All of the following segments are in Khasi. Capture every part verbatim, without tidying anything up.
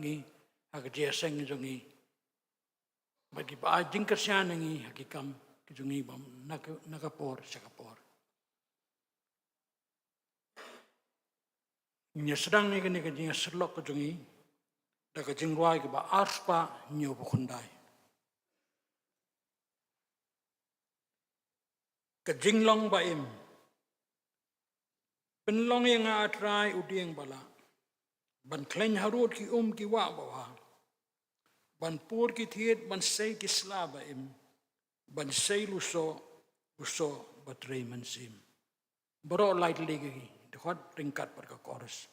ngi ha ka jingïaseng jong ngi, bad kiba ai jingkyrshan ïa ngi ha ki kam ki jong ngi ba na ka, na ka por sha ka por. Ngin ïa sdang ïa kane ka jingïasyllok ka jong ngi da ka jingrwai kaba arspah hynñiewphew khyndai. Ka jinglong ba im. Pynlong ïa nga, A Trai, u dieng ba lah, ban khleiñ harud ki um ki wah ba wah, ban pur ki thied, ban sei ki sla ba im, ban sei lu soh, u soh ba trei mynsiem. Baroh lai tylli ki dkhot ryngkat bad ka chorus.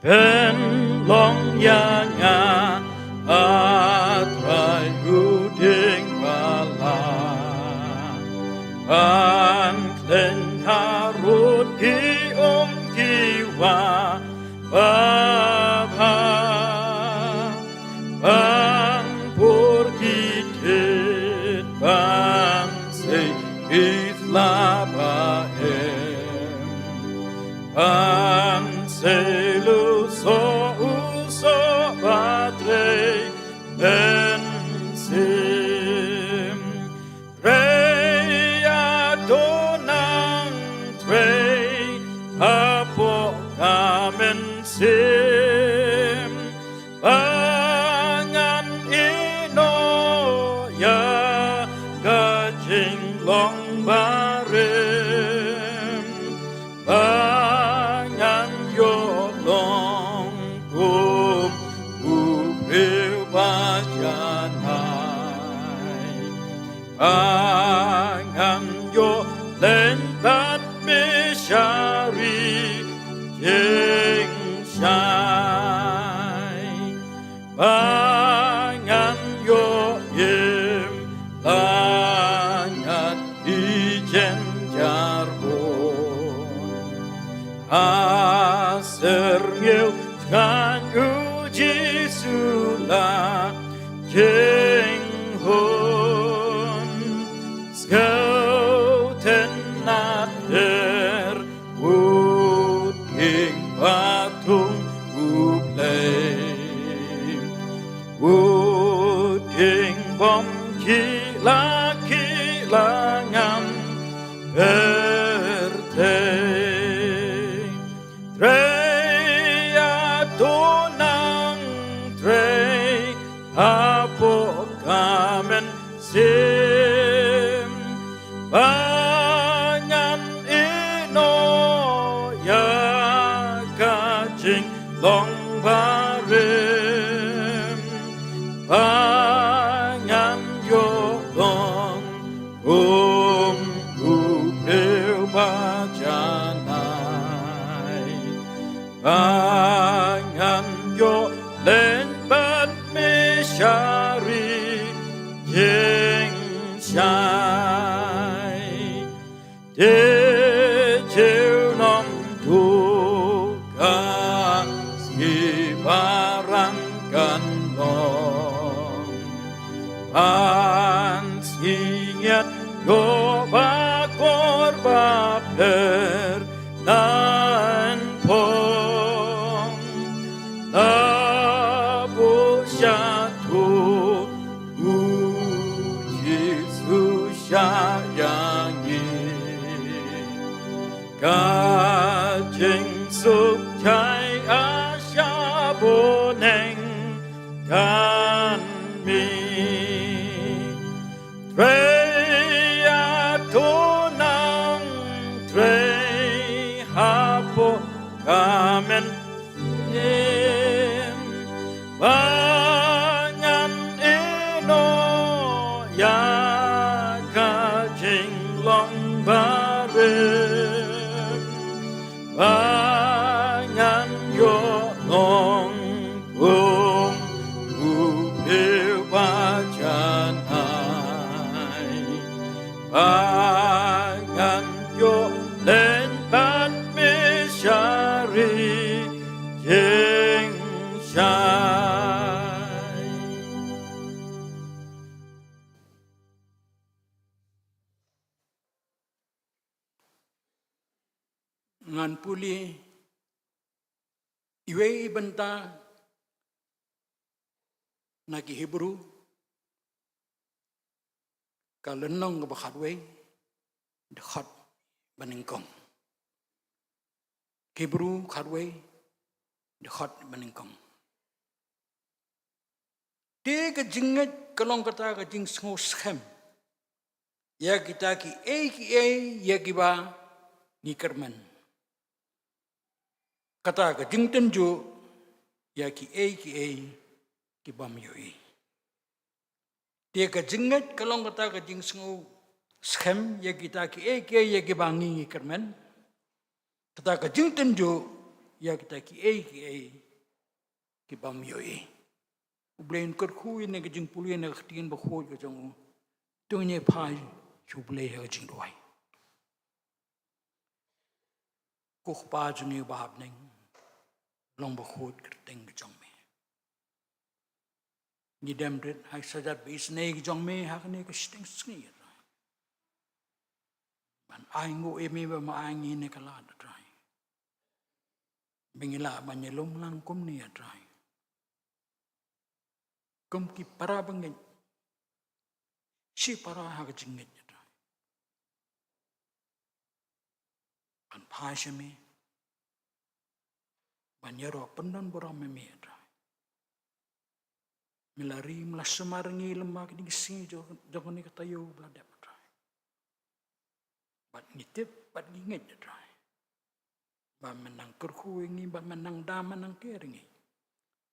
Pynlong ïa nga, A Trai, u dieng ba lah, ban khleiñ harud ki um ki wah ba wah, ban pur ki thied, ban sei ki sla ba im, ban sei lu soh, u soh ba trei mynsiem. Trei, ïa to nang trei hapoh ka mynsiem, ba ngan ïehnoh ïa ka jinglong barim, ba ngan ïoh long kum u briew ba janai, ba ngan ïoh leit bad me sha ri jingshai, ba ngan ïoh im lanyat ïa ki jynjar bun. Ha syrngiew jngai, U Jisu, la jinghun, sngewtynnad, u dieng ba thung U Blei, u dieng bym khih la khih la ngam pyrthei. Trei, ïa to nang trei hapoh ka mynsiem, ba ngan ïehnoh ïa ka jinglong barim, ba ngan ïoh long kum u briew ba janai, ba ngan ïoh leit bad me sha ri jingshai. Te junom tu ka sngi ba rang kan long, ban sngi ngiat ïoh ba kor ba pher nan phong. La buh sha tu, U Jisu sha ïa ngi. Ka jingsuk jai a sha bneng kan mih. Trei, ïa to nang trei hapoh ka mynsiem, ba ngan ïehnoh ïa ka jinglong barim, ba ngan ïoh long kum u briew ba janai, ba ngan ïoh leit bad me sha Ri jingshai. Ngan pule iwei i bynta na ki Hebru, ka lynnong kaba khatwei, dkhot banyngkong. Hebru khatwei, dkhot banyngkong. Te ka jingngeit ka long kata ka jingsngew skhem ïa kita kiei kiei ïa kiba ngi kyrmen, kata ka jingtynjuh ïa kiei kiei kibym ïohi. Te ka jingngeit ka long kata ka jingsngew skhem ïa kita kiei kiei ïa kiba ngi ngi kyrmen, kata ka jingtynjuh ïa kita kiei kiei kibym ïohi. U Blei un kyrkhu ïa kane ka jingpule na ka Ktien bakhuid ka jong u. To ngin ïa phai sha U Blei ha ka jingduwai. Ko Kpa jong ngi uba ha bneng, long bakhuid kyrteng ka jong me. Ngi dem rit ha ka sha jait ba isynei ka jong me ha kane ka shiteng sngi, A Trai, ban ainguh ïa me ba me ai ngi kane ka lad, A Trai, ba ngin lah ban ïalum lang kumne, A Trai, kum ki para bangeit, shipara ha ka jingngeit, A Trai, ban phai sha me, ban ïaroh pyndonburom ïa me, A Trai. Me la ri, me la sumar ïa ngi lem bad kine ki sngi jong, jong kane ka taïew ba la dep, A Trai. Bad ngi tip bad ngi ngeit, A Trai, ba men nang kyrkhu ïa ngi, ba men nang da, men nang care ïa ngi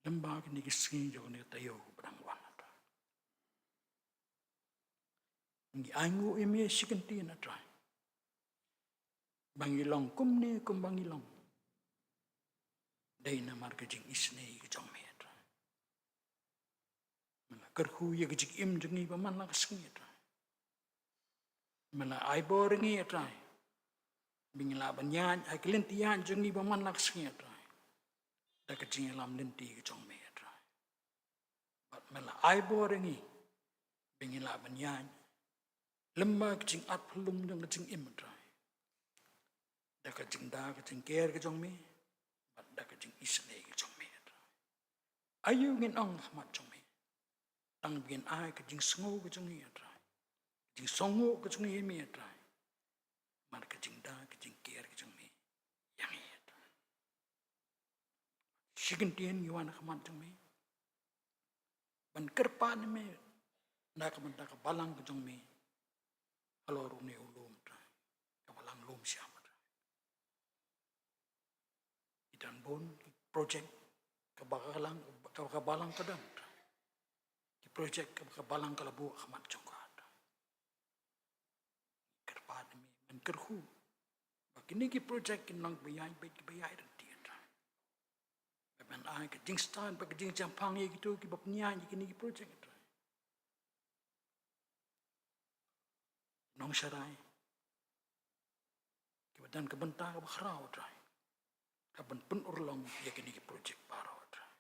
lem bad kine ki sngi jong kane ka taïew ba dang wan, A Trai. Ngi ainguh ïa me shi kyntien, A Trai, ba ngi long kumne kumba ngi long, dei namar ka jingisynei ka jong me, A Trai. Me la kyrkhu ïa ka jingim jong ngi ba man la ka sngi, A Trai. Me la ai bor ïa ngi, A Trai, ba ngin lah ban ïaid ha ka lynti ïaid jong ngi ba man la ka sngi, A Trai, da ka jingïalam lynti ka jong me, A Trai. Bad me la ai bor ïa ngi ba ngin lah ban ïaid lem bad ka jingarphyllung jong ka jingim, A Trai, da ka jingda, ka jingker ka jong me, bad da ka jingisynei ka jong me, A Trai. Aïu ngin ong ha khmat jong me, tang ba ngin ai ka jingsngew ka jong ngi, A Trai, ka jingsngew ka jong ngi ïa me, A Trai, namar ka jingda, ka jingker ka jong me ïa ngi, A Trai. Shi kyntien ngi wan ha khmat jong me ban kyrpad ïa me na ka bynta ka balang ka jong me halor une u lum, A Trai, ka balang lum shyiap, A Trai. Ki don bun ki project kaba ka balang, kaba ka balang ka don, A Trai. Ki project kaba ka balang ka la buh ha khmat jong ka, A Trai. Kyrpad ïa me, men kyrkhu ba kine ki project kin long kiba ïaid beit, kiba ïaid ryntih, A Trai. Ba men ai ka jingstad bad ka jingjamphang ïa kito kiba pynïaid ïa kine ki project, A Trai. Nongshakri kiba don ka bynta kaba khraw, A Trai, ka ban pynurlong ïa kine ki project baroh, A Trai.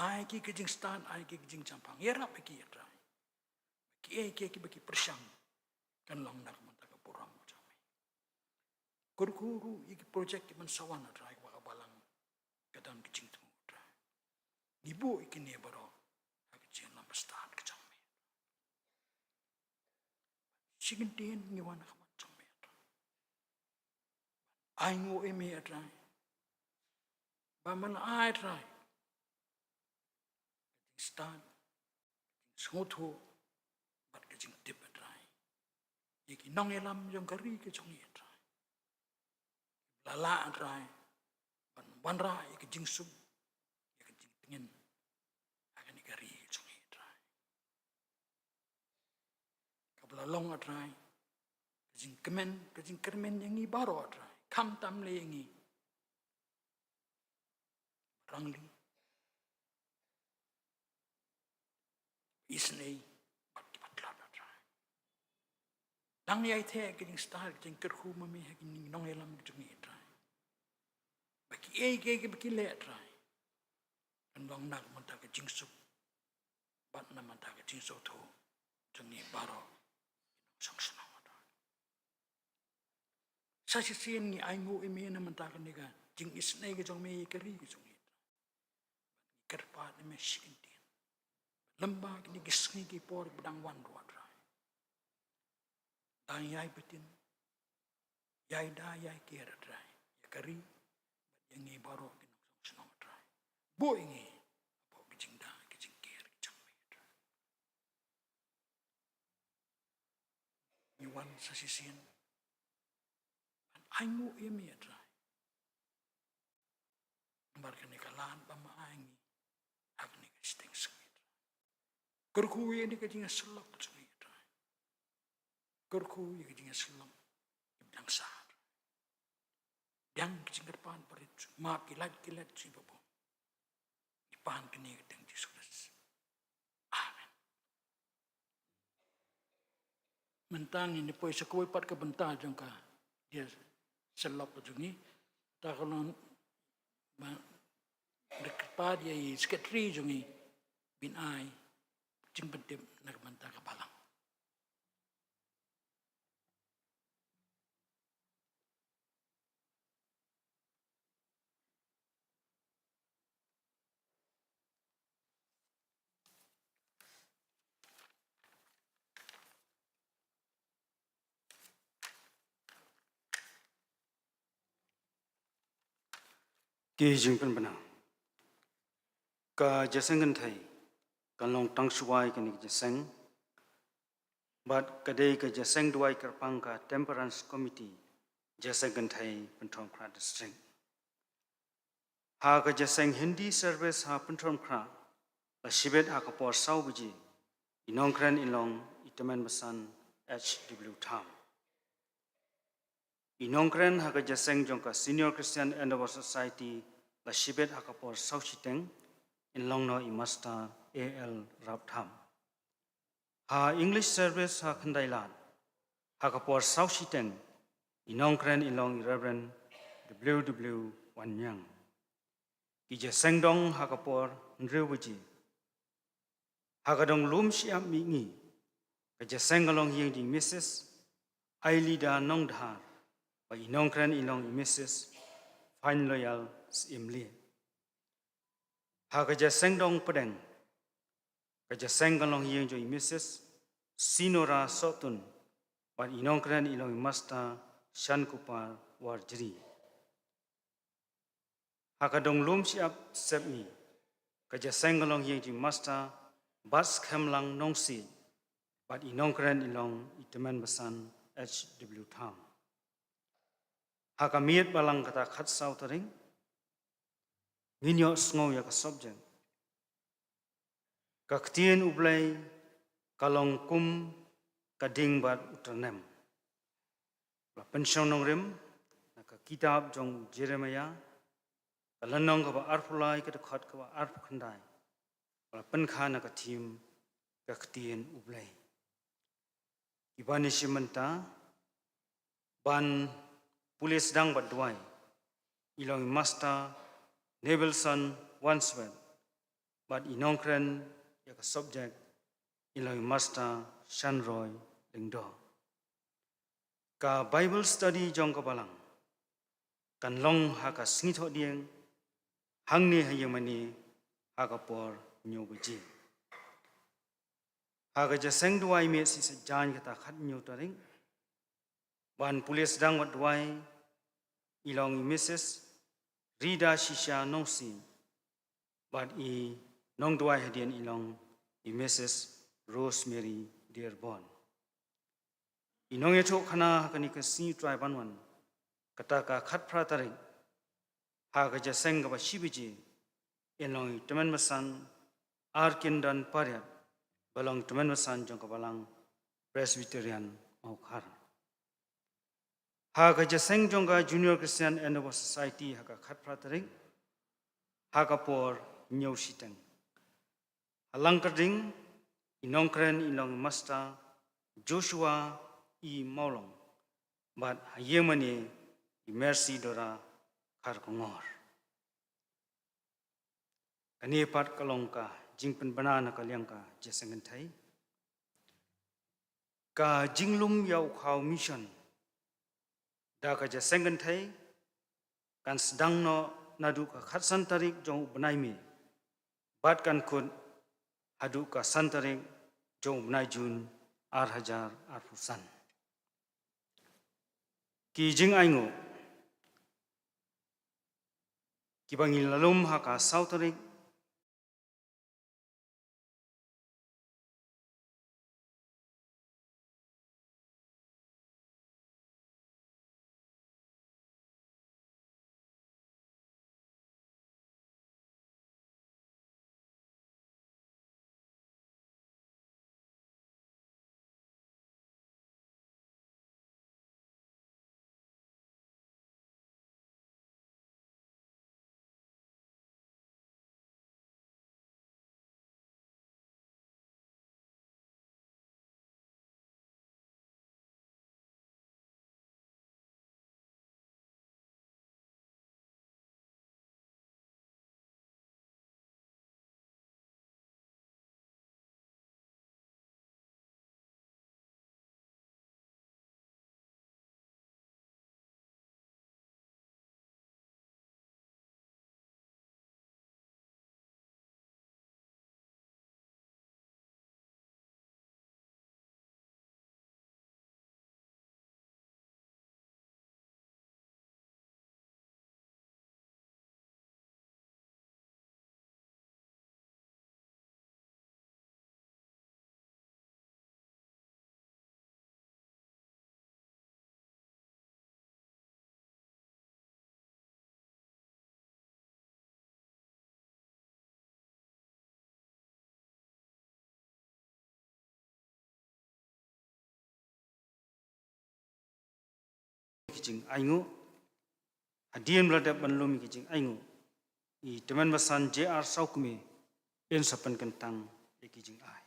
Ai ki ka jingstad, ai ki ka jingjamphang, ïarap ïa ki, A Trai. Kiei kiei kiba ki pyrshang kan long na ka bynta ka burom ka jong me. Kyrkhu ruh ïa ki project kiban sa wan, A Trai, kaba ka balang ka don ka jingthmu, A Trai. Ngi buh ïa kine baroh ha ka jingïalam bastad ka jong me. Shi kyntien ngi wan ha khmat jong me, A Trai. Ainguh ïa me, A Trai, ba men la ai, A Trai, ka jingstad, ka jingsngewthuh bad ka jingtip, A Trai, ïa ki nongïalam jong ka ri ka jong ngi, A Trai, kiba la lah, A Trai, ban wanrah ïa ka jingsuk, ïa ka jingtngen ha kane ka ri ka jong ngi, A Trai. Kaba la long, A Trai, ka jingkmen, ka jingkyrmen ïa ngi baroh, A Trai, khamtam lei ïa ngi rangli, isynei bad kiba tlot, A Trai. Dang ïai theh ka jingstad, ka jingkyrkhu ma me ha kine ki nongïalam ka jong ngi, A Trai. ba kiei kiei kiba ki leh, Trai, kan long na ka bynta ka jingsuk bad na ka bynta ka jingsngewthuh jong ngi baroh ki nongsngewsynei, Trai. Sa shisien ngi ainguh ïa me na ka bynta kane ka jingisynei ka jong me ïa ka ri ka jong ngi, Trai. Ngi kyrpad ïa me shi kyntien. Lyngba kine ki sngi ki por ba dang wan ruh, Trai, dang ïai btin, ïai da ïai ker, Trai, ïa ka ri bad ïa ngi baroh ki nongsngewsynei, Trai. Buh ïa ngi hapoh ki jingda ki jingker ki jong me, Trai. Ngi wan sa shisien ban ainguh ïa me, Trai, namar kane ka lad ba me ai ngi ha kane ka shiteng sngi, Trai. Kyrkhu ïa kane ka jingïasyllok jong ngi, Trai. Kyrkhu ïa ka jingïasyllok kiba dang sah, Trai. Biang ka jingkyrpad barit, map ki lait ki lait jong ngi, Baba. Ngi pan kane ha ka kyrteng Jisu Khrist. Amen. Mynta ngin ïa poi sa kawei pat ka bynta jong ka ïasyllok jong ngi. Te ka long ba da kyrpad ïa i secretary jong ngi ban ai jingpyntip na ka bynta ka balang. Ki jingpynbna. Ka jingïaseng kynthei kan long tang shuwa ïa kane ka jingïaseng, bad ka dei ka jingïaseng duwai kyrpang ka Temperance Committee, jingïaseng kynthei Pynthorumkhrah District. Ha ka jingïaseng Hindi service ha Pynthorumkhrah, la shibit ha ka por saw baje, i nongkren i long i Tymmen Basan H W Tham. I nongkren ha ka jingïaseng jong ka Senior Christian Endeavour Society, la shibit ha ka por saw shiteng, in long noh i Master A L Raptham. Ha English service ha Khyndailad, ha ka por saw shiteng, i nongkren i long i Reverend W W Wanniang. Ki jingïaseng dong ha ka por hynriew baje. Ha ka dong lum shyiap mihngi, ka jingïaseng ka long ïing jong i Missus Ailida Nongdhar, bad i nongkren i long i Missus Fainloyal Syiemlieh. Ha ka jingïaseng dong pdeng, ka jingïaseng ka long ïing jong i Missus Sinora Sohtun, bad i nongkren i long i Master Shankupar Warjri. Ha ka dong lum shyiap sepngi, ka jingïaseng ka long ïing jong i Master Batskhem Lang Nongsiej, bad i nongkren i long i Tymmen Basan H W Tham. Ha ka miet balang kata khatsaw tarik, ngin ïohsngew ïa ka subject Ka Ktien U Blei ka long kum ka ding bad u tyrnem. La pynshong nongrim na ka kitab jong u Jeremiah, ka lynnong kaba arphew lai, ka dkhot kaba arphew khyndai. La pynkha na ka theme Ka Ktien U Blei. Kiba ngi shim mynta ban pule sdang bad duwai, i long i Master Nebelson Wanswet, bad i nongkren ïa ka subject i long i Master Shanroy Lyngdoh. Ka Bible study jong ka balang kan long ha ka sngi Thohdieng, hangne ha ïingmane, ha ka por hynñiew baje. Ha ka jingïaseng duwai miet shi saitjaiñ kata khathynñiew tarik, ban pule sdang bad duwai, i long i Missus Rida Shisha Nongsiej, bad i nongduwai hadien i long i Missus Rosemary Dearborn. I nongïathuhkhana ha kane ka sngi U Trai ban wan, kata ka khatphra tarik, ha ka jingïaseng kaba shi baje, in long i Tymmen Basan Arkindon Pariat, ba long Tymmen Basan jong ka Balang Presbyterian Mawkhar. Ha ka jingïaseng jong ka Junior Christian Endeavour Society ha ka khatphra tarik, ha ka por hynñiew shiteng. Ha Langkyrding, i nongkren i long i Master Joshua E Mawlong, bad ha ïingmane, i Mercy Dora Kharkongor. Kane pat ka long ka jingpynbna na ka liang ka Jaseng Kynthei. Ka jinglum ïa u khaw mission da ka Jaseng Kynthei kan sdang noh naduh ka khatsan tarik jong u bnai May bad kan kut haduh ka san tarik jong u bnai June ar hajar arphew san. Ki jingainguh kiba ngi la lum ha ka saw tarik. Ki jingainguh, hadien ba la dep ban lum ki jingainguh, i Tymmen Basan J R Sawkmie in sa pynkyntang ïa ki jingai.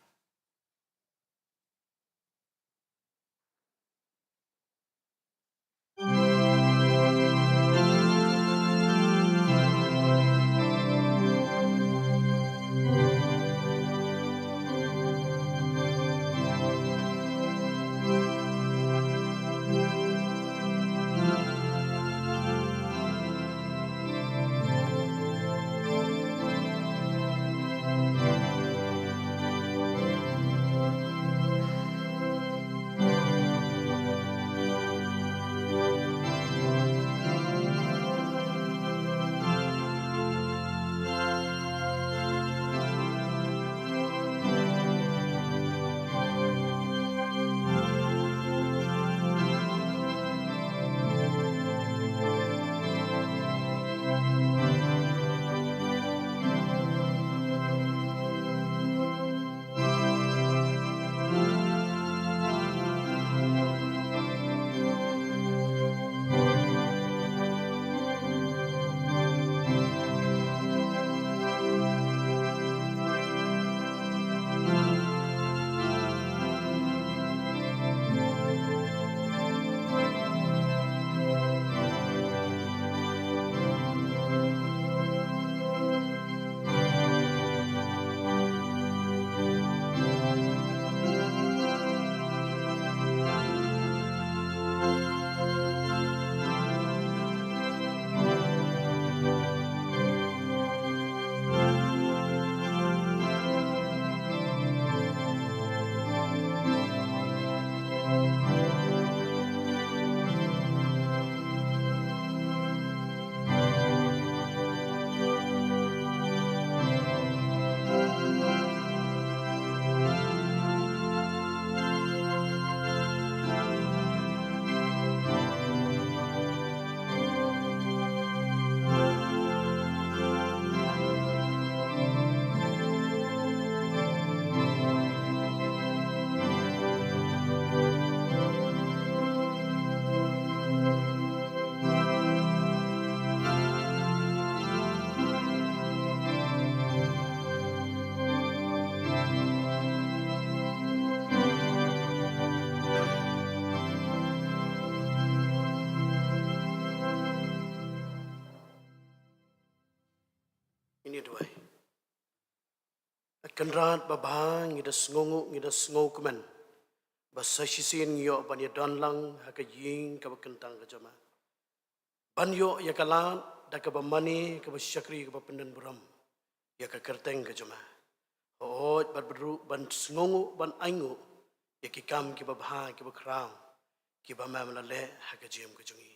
Ngin ïa duwai. Kynrad babha, ngi da sngewnguh, ngi da sngewkmen ba sa shisien ngi ïoh ban ïadon lang ha ka ïing kaba kyntang ka jong me, ban ïoh ïa ka lad da kaba mane, kaba shakri, kaba pyndonburom ïa ka kyrteng ka jong me. Hooid, bad ruh ban sngewnguh, ban ainguh ïa ki kam kiba bha, kiba khraw kiba me me la leh ha ka jingim ka jong ngi.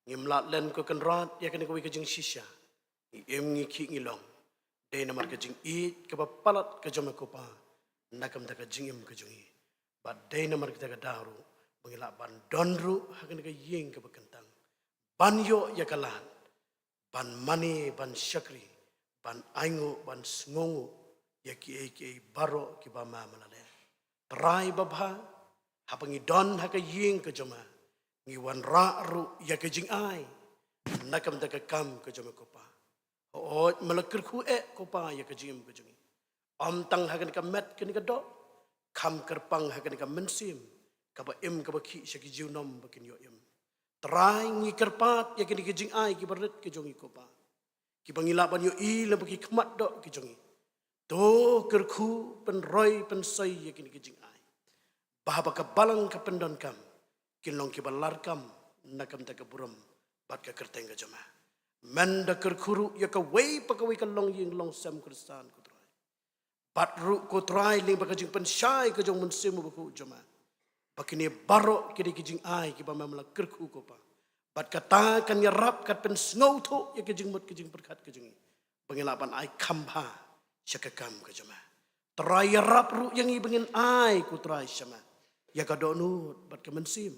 Ngim lah len, ko Kynrad, ïa kane kawei ka jingshisha. Ngi im, ngi khih, ngi long dei namar ka jingïeit kaba palat ka jong me, ko Pa, na ka bynta ka jingim ka jong ngi. Bad dei namar kata ka daw ruh ba ngi lah ban don ruh ha kane ka ïing kaba kyntang, ban ïoh ïa ka lad, ban mane, ban shakri, ban ainguh, ban sngewnguh ïa kiei kiei baroh kiba me me la leh. Trai babha, haba ngi don ha ka ïing ka jong me, ngi wanrah ruh ïa ka jingai na ka bynta ka kam ka jong me, ko Pa. Hooid, me la kyrkhu eh, ko Pa, ïa ka jingim ka jong ngi. Ym tang ha kane ka met, kane ka doh, kham kyrpang ha kane ka mynsiem kaba im, kaba khih sha ki junom ba kin ïoh im. Trai, ngi kyrpad ïa kine ki jingai kiba rit ki jong ngi, ko Pa, kiba ngi lah ban ïohi lyngba ki khmat doh ki jong ngi. To kyrkhu, pynroi, pynsoi ïa kine ki jingai, ba haba ka balang ka pyndonkam, kin long kiba larkam na ka bynta ka burom bad ka kyrteng ka jong me. Men da kyrkhu ruh ïa kawei pa kawei ka longïing longsem Khristan, ko Trai, bad ruh, ko Trai, lyngba ka jingpynshai ka jong u Mynsiem Bakhuid jong me, ba kine baroh ki dei ki jingai kiba me me la kyrkhu, ko Pa. Bad kata kan ïarap, kan pynsngewthuh ïa ka jingmut, ka jingpyrkhat ka jong ngi, ba ngin lah ban ai kham bha sha ka kam ka jong me. Trai, ïarap ruh ïa ngi ba ngin ai, ko Trai, sha me ïa ka dohnud bad ka mynsiem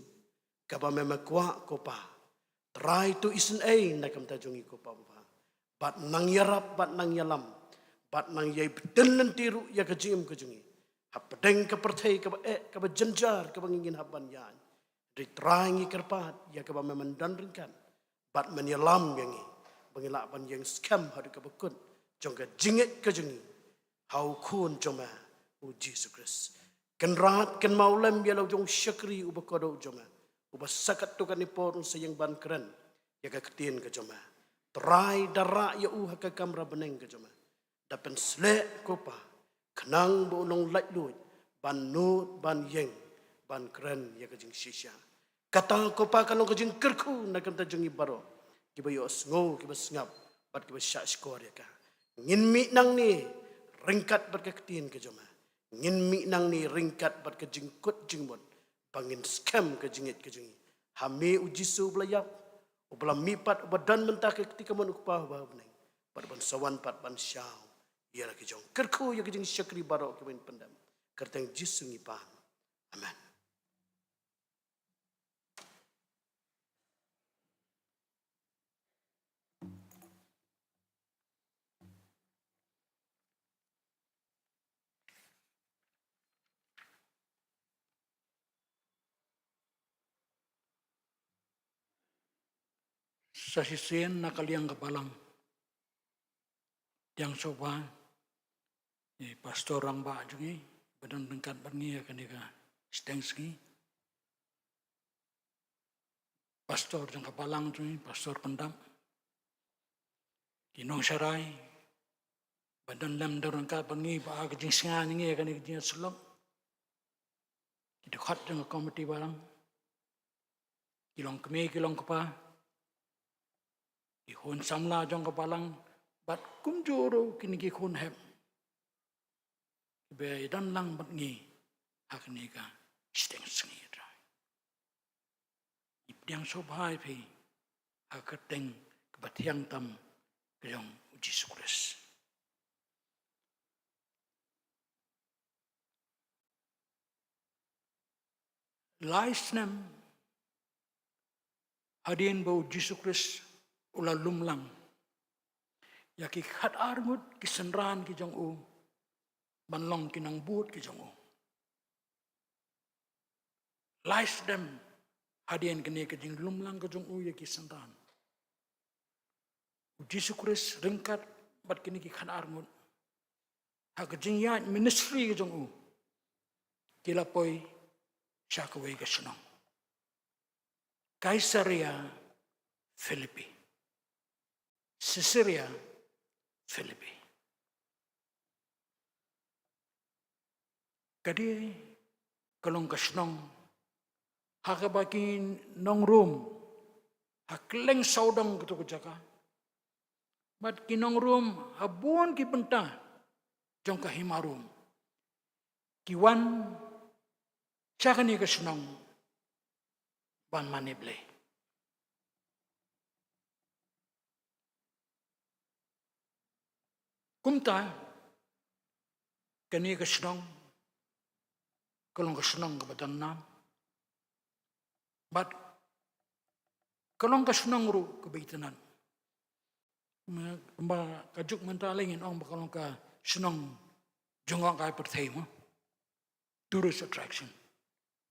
kaba me me kwah, ko Pa. Trai, to isynei na ka bynta jong ngi, ko Pa babha, bad nang ïarap, bad nang ïalam, bad nang ïai bteng lynti ruh ïa ka jingim ka jong ngi hapdeng ka pyrthei kaba eh, kaba jynjar, kaba ngi ngin hap ban ïaid. Hynrei Trai, ngi kyrpad ïa kaba me men don ryngkat bad men ïalam ïa ngi, ba ngi lah ban ïeng skhem haduh kaba kut jong ka jingngeit ka jong ngi ha u Khun jong me, u Jisu Khrist. Kynrad, kynmaw lem ïa la u jong u shakri uba kordor jong me, uba sa katto katne por un sa ïeng ban kren ïa ka ktien ka jong me. Trai, da rah ïa u ha ka kamra bneng ka jong me, da pynsleh, ko Pa, khnang ba un long laitluid ban nud, ban ïeng, ban kren ïa ka jingshisha. Kata, ko Pa, ka long ka jingkyrkhu na ka bynta jong ngi baroh kiba ïohsngew, kiba sngap bad kiba shahshkor ïa ka. Ngin mih nangne ryngkat bad ka ktien ka jong me. Ngin mih nangne ryngkat bad ka jingkut jingmut, ba ngin skhem ka jingngeit ka jong ngi ha me, u Jisu uba la ïap, uba la mihpat, uba don mynta ha ka kti kamon u Kpa uba ha bneng, bad uban sa wan pat ban shaw ïa la ki jong. Kyrkhu ïa ki jingshakri baroh kiba ngin pyndem. Kyrteng Jisu ngi pan. Amen. Sa shisien na ka liang ka balang, pdiang sngewbha ïa i Pastor Rangbah jong ngi ba don ryngkat bad ngi ha kane ka shiteng sngi. Pastor jong ka balang jong ngi, Pastor Pyndap, ki nongshakri ba don lem don ryngkat bad ngi ba ka jingsngew ngi ha kane ka jingïasyllok, ki dkhot jong ka komiti balang, ki long kmie, ki long kpa, ki khun samla jong ka balang, bad kumjuh ruh kine ki khun hep kiba ïadon lang bad ngi ha kane ka shiteng sngi, Trai. Ngi pdiang sngewbha ïa phi ha ka kyrteng kaba thiang tam ka jong u Jisu Khrist. Lai snem hadien ba u Jisu Khrist u la lum lang ïa ki khatar ngut ki synran ki jong u ban long ki nongbud ki jong u. Lai snem hadien kane ka jinglum lang ka jong u ïa ki synran, u Jisu Khrist ryngkat bad kine ki khatar ngut, ha ka jingïaid ministry ka jong u, ki la poi sha kawei ka shnong, Caesarea Philippi. Caesarea Philippi. Ka dei ka long ka shnong ha kaba ki nong Rom ha kylleng sawdong kato ka jaka, bad ki nong Rom ha bun ki bynta jong ka hima Rom ki wan sha kane ka shnong ban mane Blei. Kumta kane ka shnong ka long ka shnong kaba don nam, bad ka long ka shnong ruh kaba itynnad. Kumba ka juk mynta lei ngin ong ba ka long ka shnong jngohkai pyrthei mo, tourist attraction.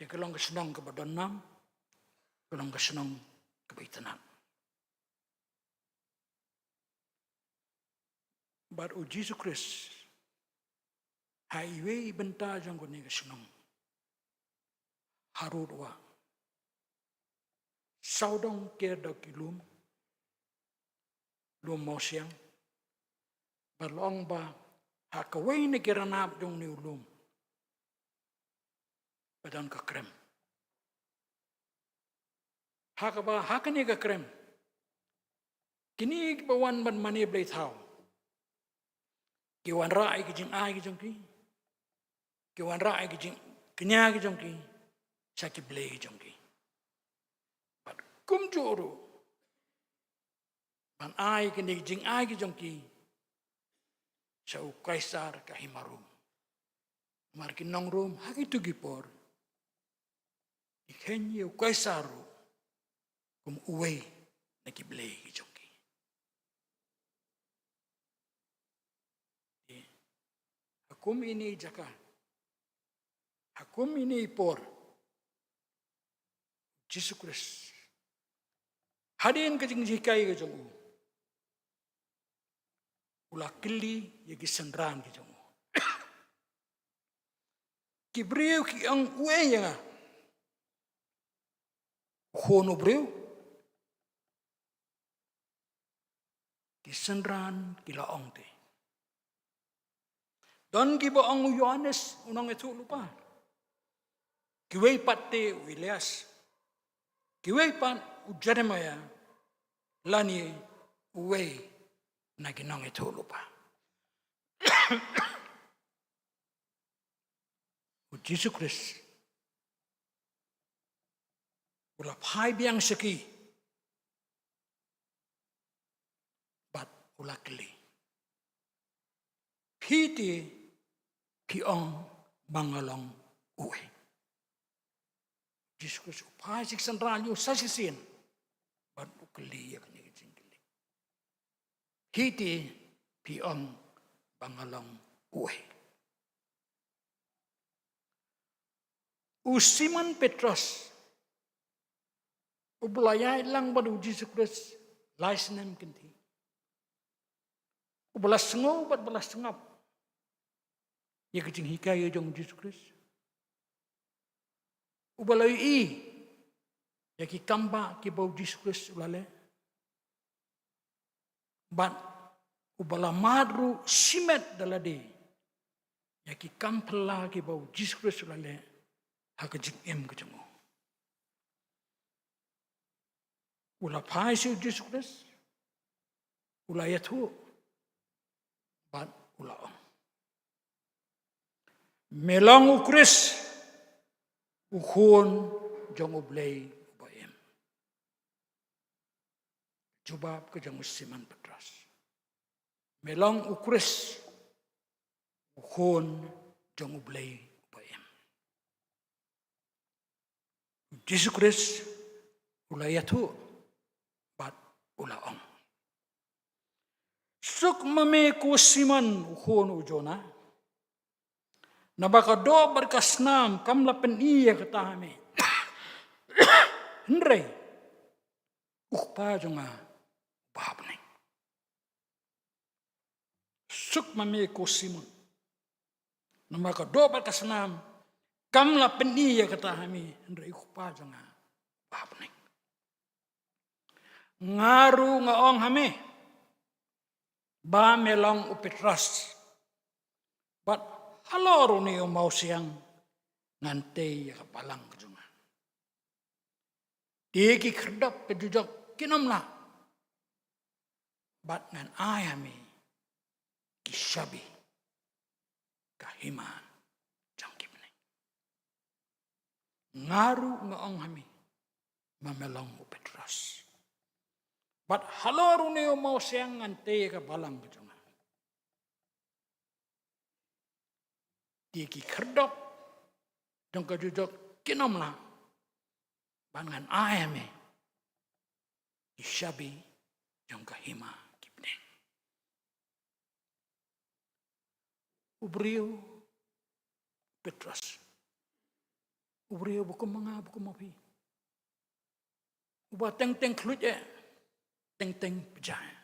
Te ka long ka shnong kaba don nam, ka long ka shnong kaba itynnad. Bad u Jisu Khrist ha iwei i bynta jong kane ka shnong, harud wah, sawdong kiar da ki lum, lum mawsiang, bad la ong ba ha kawei na ki ranab jong une u lum ka don ka krem. Ha kaba ha kane ka krem kine kiba wan ban mane Blei thaw ki wanrah ïa ki jingai ki jong ki, ki wanrah ïa ki jingkñia ki jong ki sha ki blei ki jong ki. Bad kumjuh ruh ban ai kine ki jingai ki jong ki sha u Kaisar ka hima Rom. Namar ki nong Rom ha kito ki por ki kheiñ ïa u Kaisar ruh kum uwei na ki blei ki jong ki. Ha kum ine i jaka, ha kum ine i por, Jisu Khrist, hadien ka jinghikai ka jong u, u la kylli ïa ki synran ki jong u. Ki briew ki ong uei ïa nga, u Khun u briew? Ki synran ki la ong te, don kiba ong u Ïohannes u nongïathuhlypa, kiwei pat te u Elias, kiwei pat u Jeremiah, lane uwei na ki nongïathuhlypa. U Jisu Khrist u la phai biang sha ki bad u la kylli, phi te phi ong ba nga long uei? Jisu Khrist u phai sha ki synran jong u sa shisien bad u kylli ïa kane ka jingkylli, phi te phi ong ba nga long uei? U Simon Petros, uba la ïaid lang bad u Jisu Khrist lai snem kynthih, uba la sngew bad ba la sngap ïa ka jinghikai jong u Jisu Khrist, uba la ïohi ïa ki kambah kiba u Jisu Khrist u la leh, bad uba la mad ruh shimet da lade ïa ki kam phylla kiba u Jisu Khrist u la leh ha ka jingim ka jong u. U la phai sha u Jisu Khrist, u la ïathuh bad u la ong, me long u Khrist, u Khun jong U Blei uba im. Jubab ka jong u Simon Petros, me long u Khrist, u Khun jong U Blei uba im. U Jisu Khrist u la ïathuh bad u la ong, suk ma me ko Simon u khun u Jona, naba ka doh bad ka snam kam la pyni ïa kata ha me, hynrei u Kpa jong nga uba ha bneng. Suk ma me ko Simon, namar ka doh bad ka snam kam la pyni ïa kata ha me, hynrei u Kpa jong nga uba ha bneng. Nga ruh nga ong ha me ba me long u Petros, bad halor une u mawsiang ngan tei ïa ka balang ka jong nga. Te ki khyrdop ka jujok kin ym lah, bad ngan ai ha me ki shabi ka hima jong ki bneng. Nga ruh nga ong ha me, ba me long u Petros. Bad halor une u mawsiang ngan tei ïa ka balang ka jong nga. Te ki khyrdop jong ka jujok kin ym lah, bad ngan ai ha me ki shabi jong ka hima ki bneng. U briew Petros, u briew ba kum ma nga, ba kum ma phi, uba teng teng khluit eh, teng teng pjah eh,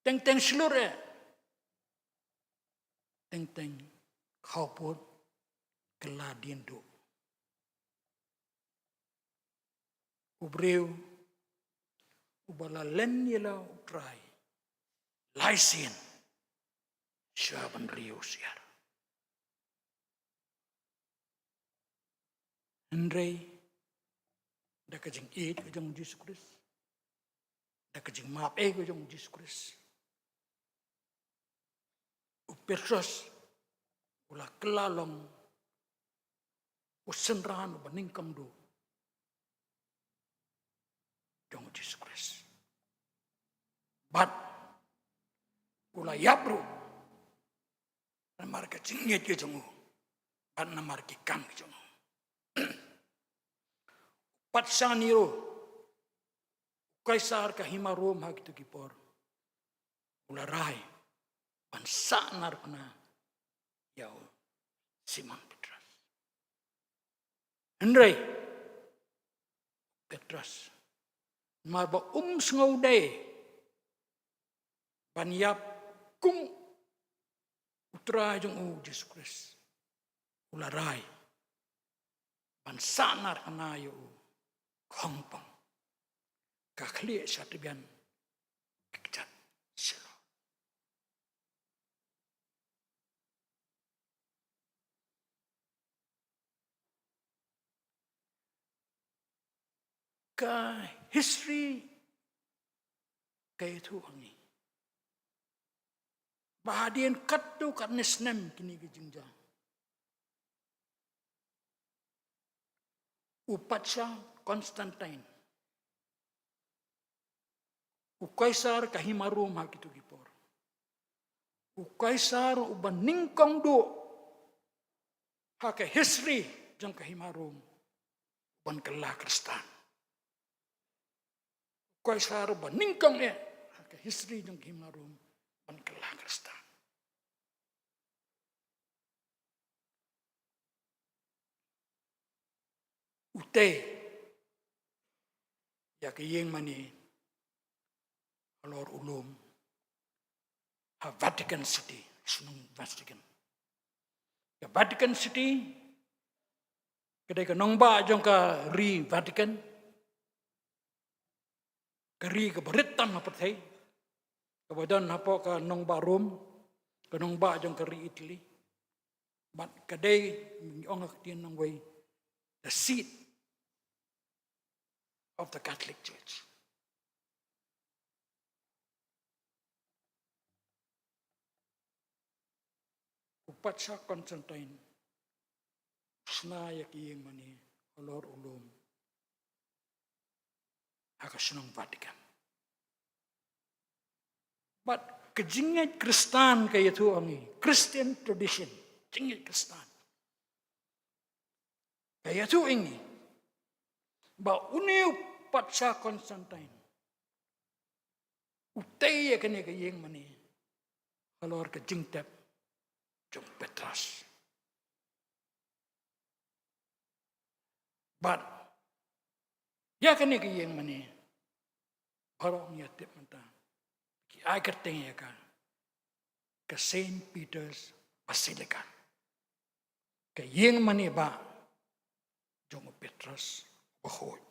teng teng shlur eh, teng teng khawpud kylla dien duh. U briew uba la len ïa la u Trai lai sien shuwa ban riew syiar. Hynrei da ka jingïeit ka jong u Jisu Khrist, da ka jingmap eh ka jong u Jisu Khrist, u Petros u la kylla long u synran uba nyngkong duh jong u Jisu Khrist. Bad u la ïap ruh namar ka jingngeit ka jong u bad namar ki kam ki jong u. Patsha Nero, u Kaisar ka hima Rom ha kito ki por, u la rai ban sahnarphna ïa u Simon Petros. Hynrei Petros, namar ba um sngew dei ban ïap kum u Trai jong u Jisu Khrist, u la rai ban sahnarphna ïa u khongpong, ka khlieh sha tbian ka kjat Shiloh. Ka history ka ïathuh ha ngi ba hadien katto katne snem kine ki jingjia, u Patsha Constantine, u Kaisar ka hima Rom ha kito ki por, u Kaisar uba nyngkong duh ha ka history jong ka hima Rom ban kylla Khristan. U Kaisar uba nyngkong eh ha ka history jong ka hima Rom ban kylla Khristan. U tei ïa ka ïingmane halor u lum ha Vatican City, shnong Vatican. Ka Vatican City ka dei ka nongbah jong ka ri Vatican, ka ri kaba rit tam ha pyrthei, kaba don hapoh ka nongbah Rom, ka nongbah jong ka ri Italy. Bad ka dei, ngi ong ha ka ktien nongwei, the seat of the Catholic Church. U Patsha Constantine u shna ïa ka ïingmane halor u lum ha ka shnong Vatican. Bad ka jingngeit Khristan ka ïathuh ha ngi, Christian tradition, jingngeit Khristan ka ïathuh ha ngi ba une u Patsha Constantine u tei ïa kane ka ïingmane halor ka jingtep jong u Petros. Bad ïa kane ka ïingmane, baroh ngi ïa tip mynta, ki ai kyrteng ïa ka, ka Saint Peter's Basilica, ka ïingmane bah jong u Petros bakhuid.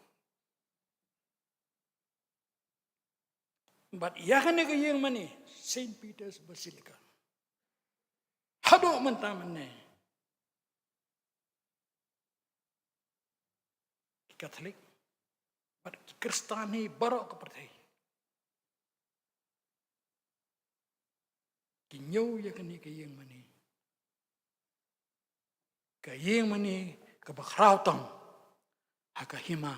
Bad ïa kane ka ïingmane, Saint Peter's Basilica, haduh mynta mynne Katholik bad ki Khristan hi baroh ka pyrthei ki ñiew ïa kane ka ïing mane, ka ïing mane kaba khraw tam ha ka hima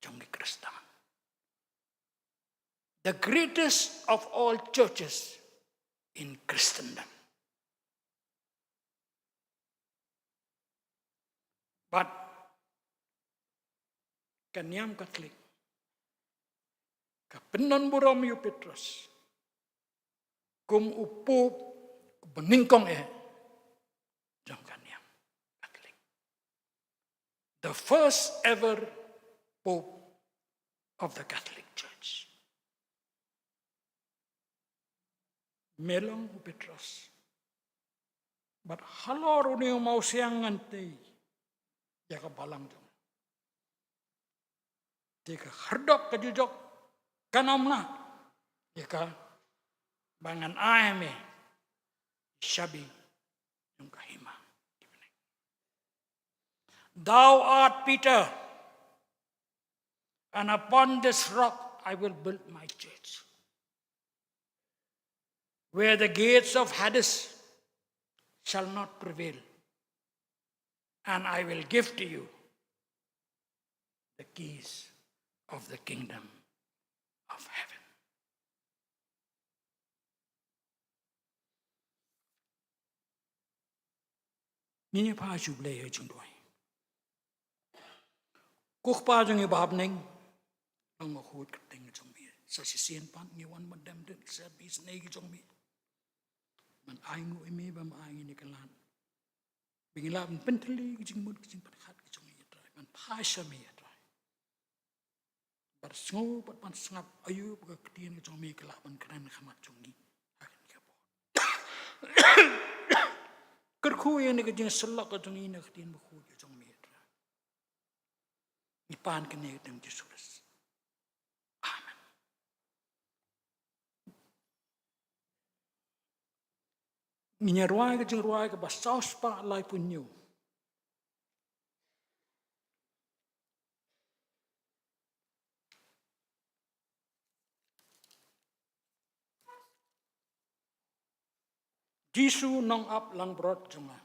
jong ki Khristan. The greatest of all churches in Christendom. Bad ka niam Katholik ka pyndonburom ïa u Petros kum u Pope uba nyngkong eh jong ka niam Katholik. The first ever Pope of the Catholic Church. Me long u Petros. Bad halor une u mawsiang ngan tei ïa ka balang jong. Te ka khyrdop ka jujok kan ym lah ïa ka ba ngan ai me shabi jong ka hima. Thou art Peter, and upon this rock I will build my church, where the gates of Hades shall not prevail, and I will give to you the keys of the kingdom of heaven. Ngin ïa phai sha U Blei ha jingduwai. Ko Kpa jong ngi ba ha bneng, long bakhuid kyrteng jong me. Sa shisien pat ngi wan ban dem dien sha ka bynta jong me. Ban ai nguh ïa me ba me ai ïa ngi ka lad ba ngin lah ban pyntylli ki jingmut ki jingpyrkhat ki jong ngi, ïa Trai, ban phai sha me, ïa Trai. Ban sngew bad ban sngap aïu ba ka ktien ka jong me ka lah ban kren ha khmat jong ngi ha kane ka por. Kyrkhu ïa kane ka jingïasyllok ka jong ngi na ka ktien bakhuid ka jong me, ïa Trai. Ngi pan kane ha ka kyrteng Jisu Khrist. Amen. Ngin ïa rwai ka jingrwai kaba saw spah laiphew hynñiew. Jisu nongap langbrot jong nga.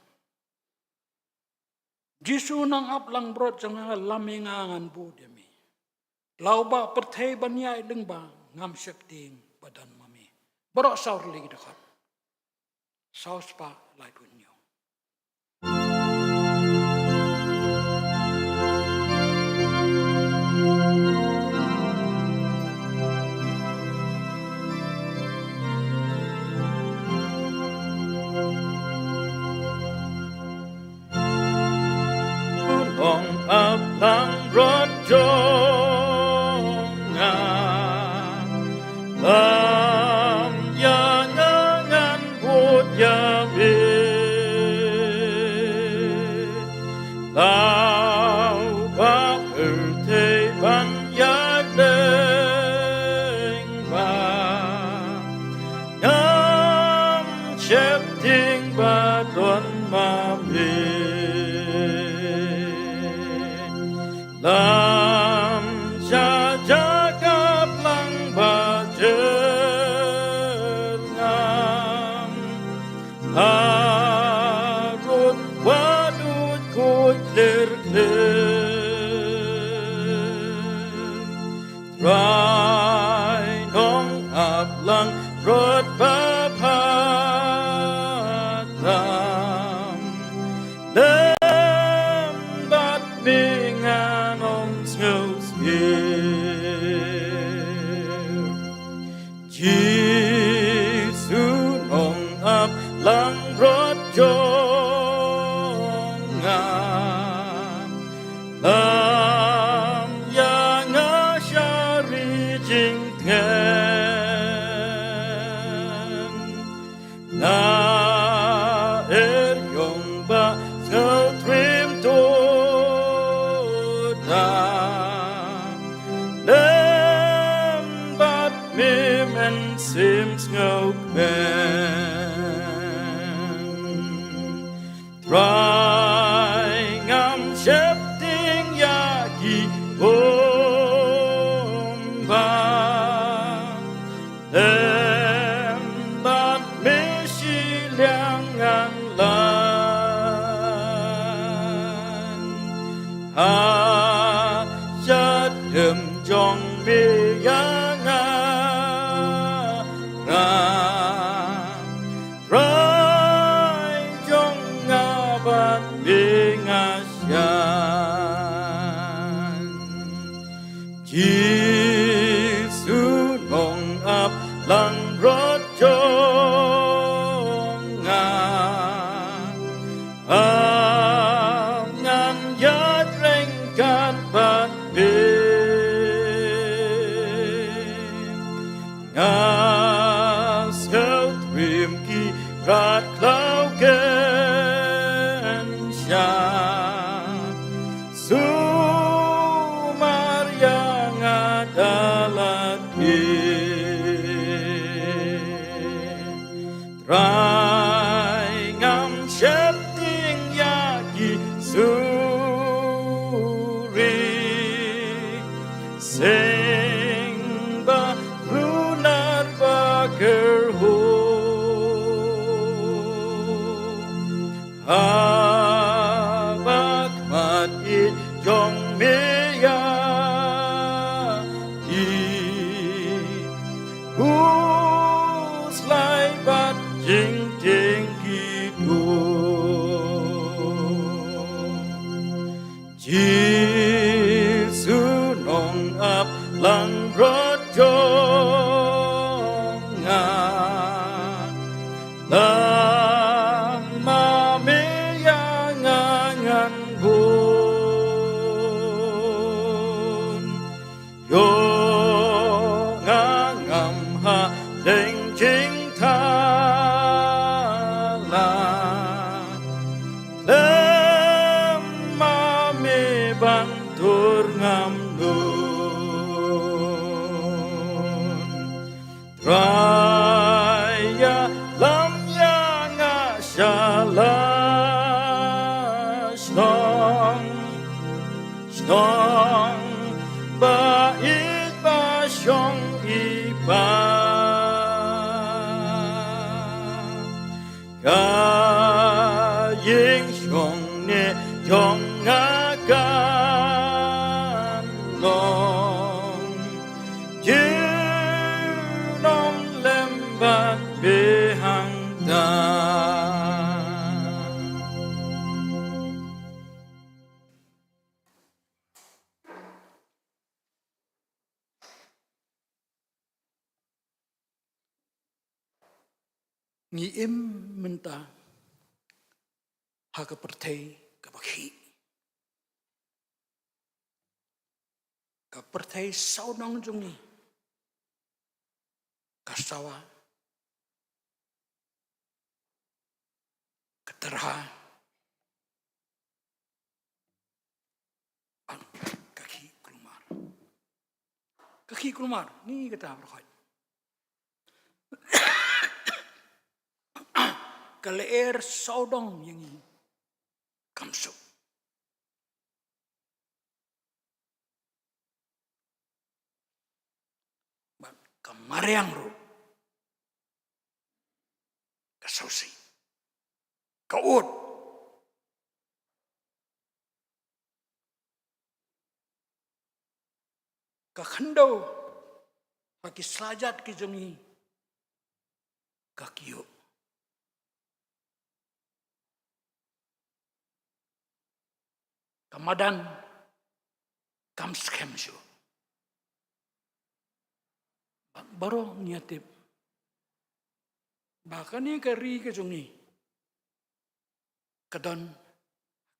Jisu nongap langbrot jong nga, lam ïa nga ngan bud ïa me. La u bah pyrthei ban ïaid lyngba, ngam sheptieng ba don ma me. Baroh saw tylli ki dkhot. Saw spah laiphew hynñiew. Nongap langbrot jong nga, lam ïa nga ngan bud ïa me. La u bah pyrthei ban ïaid lyngba, ngam sheptieng ba don ma me. Lam sha jaka blang ba jyrngam, harud wad ud khuid klir klir. Trai nongap langbrot ba bha tam, lem bad me ngan ym sngewsih. Jisu nongap langbrot jong nga, lam ïa nga sha ri jingtngen. Nga er ïong ba sngewtriem to da, lem bad me mynsiem sngewkmen. Trai ngam sheptieng ïa ki jong nga. Ap ngan ïaid ryngkat bad me. Nga sngewtriem ki rat khlaw kynsha. Sumar ïa nga da lade. Trai ngam sheptieng ïa ki suri. Seng ba runar ba kyrhuh. Haba khmat ïeit jong me ïa i. Khuslai bad jingtieng kito. Jisu Nongap Langbrot jong nga. Lada ma me ïa nga ngan bun. Ïoh nga ngam hadien jingthala. Lem ma me ban tur ngam nun. Trai ïalam ïa nga sha la shnong. Shnong ba ïeit ba shong i Kpa. Ka ïing shong ne jong nga kan long. Junom lem bad me hangta. Ngi im mynta ha ka pyrthei kaba khih. Ka pyrthei sawdong jong ngi. Ka sawa. Ka tyrha. Ka khih kulmar. Ka khih kulmar. Ngi kata baroh. Ka lyer sawdong ïa ngi kam suk. Bad ka mariang ruh ka sawsih. Ka ud. Ka khyndew ha ki slajat ki jong ngi ka kyiuh. Ka madan kam skhem shuh. Bad baroh ngi ïa tip ba kane ka ri ka jong ngi ka don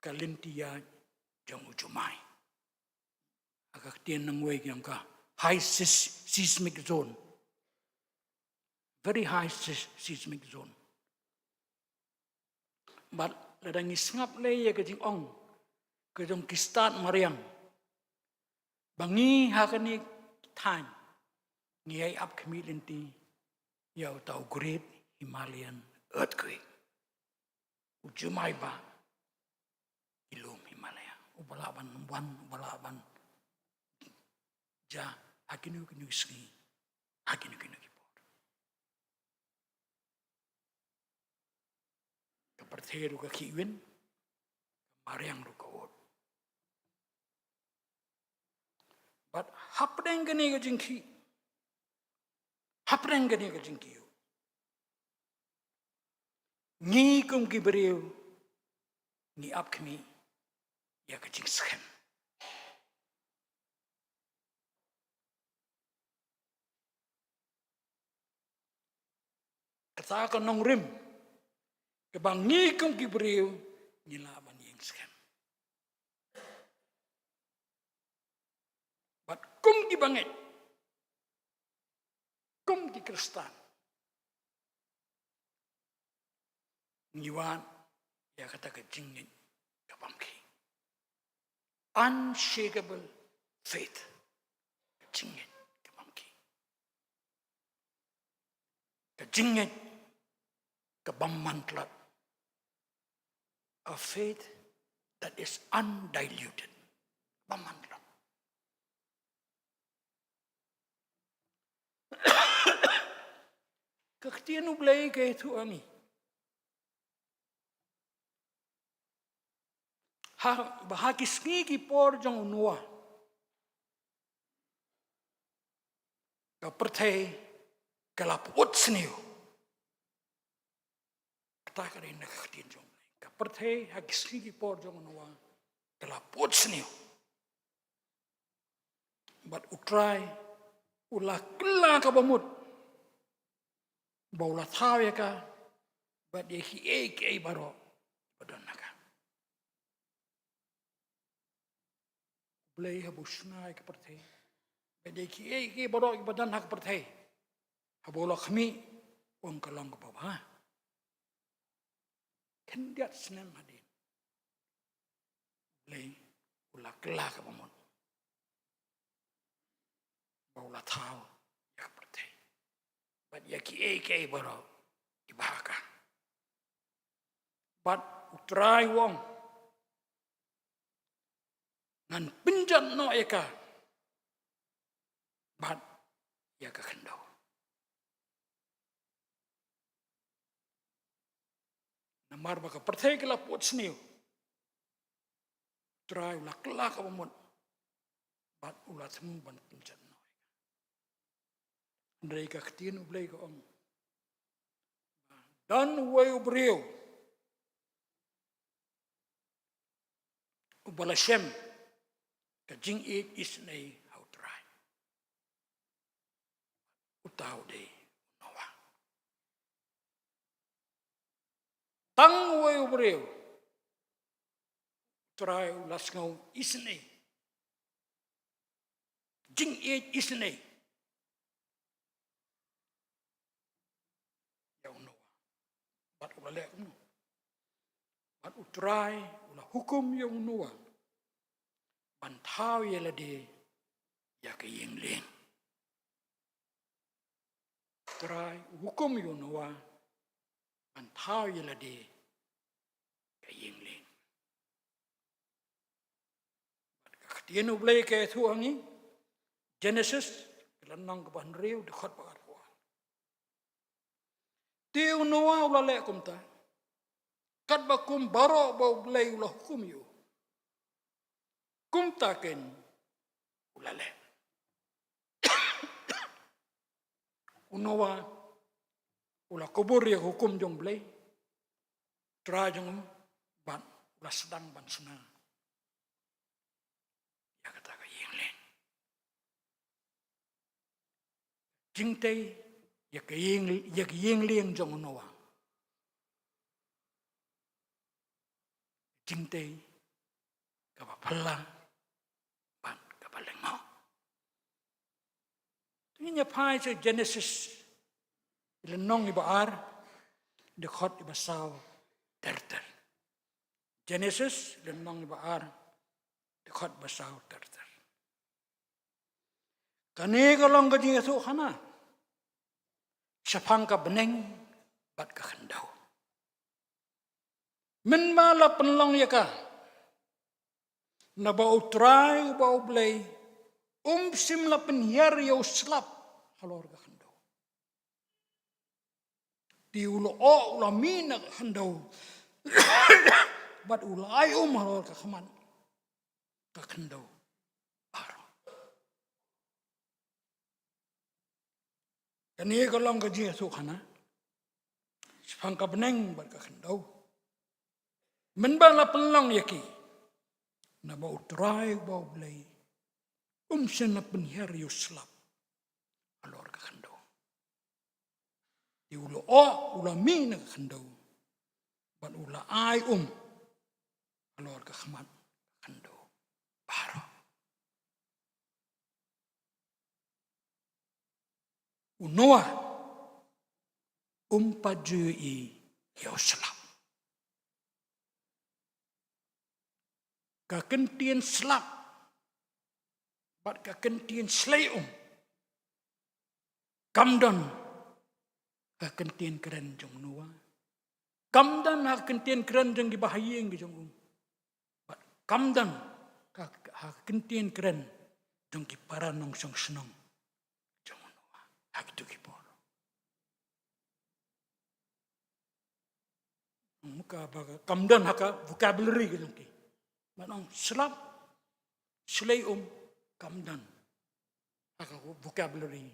ka lynti ïaid jong u jumai. Ha ka ktien nongwei ki ong ka high seis-, seismic zone. Very high seis-, seismic zone. Bad lada ngi sngap lei ïa ka jingong ka jong ki stad mariang ba ngi ha kane ka thaiñ ngi ïai ap khmih lynti ïa uta u great Himalayan earthquake. U jumai ba ki lum Himalaya. Uba lah ban wan, uba lah ban jia ha kino kino ki sngi, ha kino kino ki por. Ka pyrthei ruh ka khih win, ka mariang ruh ka ud. Bad hapdeng kane ka jingkhih, hapdeng kane ka jingkyiuh, ngi kum ki briew ngi ap khmih ïa ka jingskhem. kata ka nongrim kaba ngi kum ki briew ngi lah ban ïeng skhem. Bad kum ki bangeit, kum ki Khristan, ngi wad ïa kata ka jingngeit ka bym khih. Unshakable faith. Ka jingngeit ka bym khih. Ka jingngeit ka bym man tlot. A faith that is undiluted. Bym man tlot. Ka ktien U Blei ka ïathuh ha ngi ha, ba ha ki sngi ki por jong u Noah, ka pyrthei ka la pyut sniew. Kata ka dei na ka ktien jong U Blei. Ka pyrthei ha ki sngi ki por jong u Noah ka la pyut sniew. Bad U Trai u la kylla ka bamut, ba u la thaw ïa ka bad ïa kiei kiei baroh ba don ha ka. U Blei haba u shna ïa ka pyrthei, bad ïa kiei kiei baroh kiba don ha ka pyrthei, haba u la khmih, u ong ka long kaba bha. Khyndiat snem hadien, U Blei u la kylla ka bamut, ba u la thaw ïa ka pyrthei bad ïa kiei kiei baroh kiba ha ka. Bad U Trai u ong, ngan pynjot noh ïa ka bad ïa ka khyndew. Namar ba ka pyrthei ka la pyut sniew, U Trai u la kylla ka bamut bad u la thmu ban pynjot noh ïa ka. Hynrei ka ktien U Blei ka ong, don uwei u briew uba la shem ka jingïeit isynei ha U Trai. Uta u dei u Noah. Tang uwei u briew U Trai u la sngew isynei, jingïeit isynei ïa u Noah. Bad u la leh kumno? Bad U Trai u la hukum ïa u Noah ban thaw ïa lade ïa ka ïing lieng. U Trai u hukum ïa u Noah ban thaw ïa lade ka ïing lieng. Bad ka ktien U Blei ka ïathuh ha ngi, Genesis, ka lynnong kaba hynriew, dkhot ba arphew ar. Te u Noah u la leh kumta, katba kum baroh ba U Blei u la hukum ïa u, kumta keiñ u la leh. U Noah u la kubur ïa ka hukum jong U Blei, Trai jong u, bad u la sdang ban shna ïa kata ka ïing lieng. Jingtei ïa ka ïing, ïa ka ïing lieng jong u Noah. Jingtei kaba phylla bad kaba lyngngoh. Te ngin ïa phai sha Genesis, lynnong iba ar, dkhot iba saw ter ter. Genesis, lynnong iba ar, dkhot ba saw ter ter. Kane ka long ka jingïathuhkhana shaphang ka bneng bad ka khyndew. Mynba la pynlong ïa ka, naba U Trai uba U Blei um shym la pynhiar ïa u slap halor ka khyndew. Te u la oh, u la mih na ka khyndew bad u la ai um halor ka khmat ka khyndew baroh. Kane ka long ka jingïathuhkhana shaphang ka bneng bad ka khyndew. Mynba la pynlong ïa ki, naba U Trai uba U Blei um shym la pynhiar ïa u slap halor ka khyndew. Te U la oh, u la mih na ka khyndew. Bad u la ai um halor ka khmat ka khyndew baroh. U Noah um pat ju ïohi ïa u slap. Ka kyntien slap bad ka kyntien slei um kam don ha ka kyntien kren jong u Noah. Kam don ha ka kyntien kren jong ki bahaïing ki jong u. Bad kam don ha ka kyntien kren jong ki para nongshong shnong jong u Noah ha kito ki por. Ka ba kam don ha ka vocabulary ka jong ki. Ban ong slap, slei um, kam don ha ka vocabulary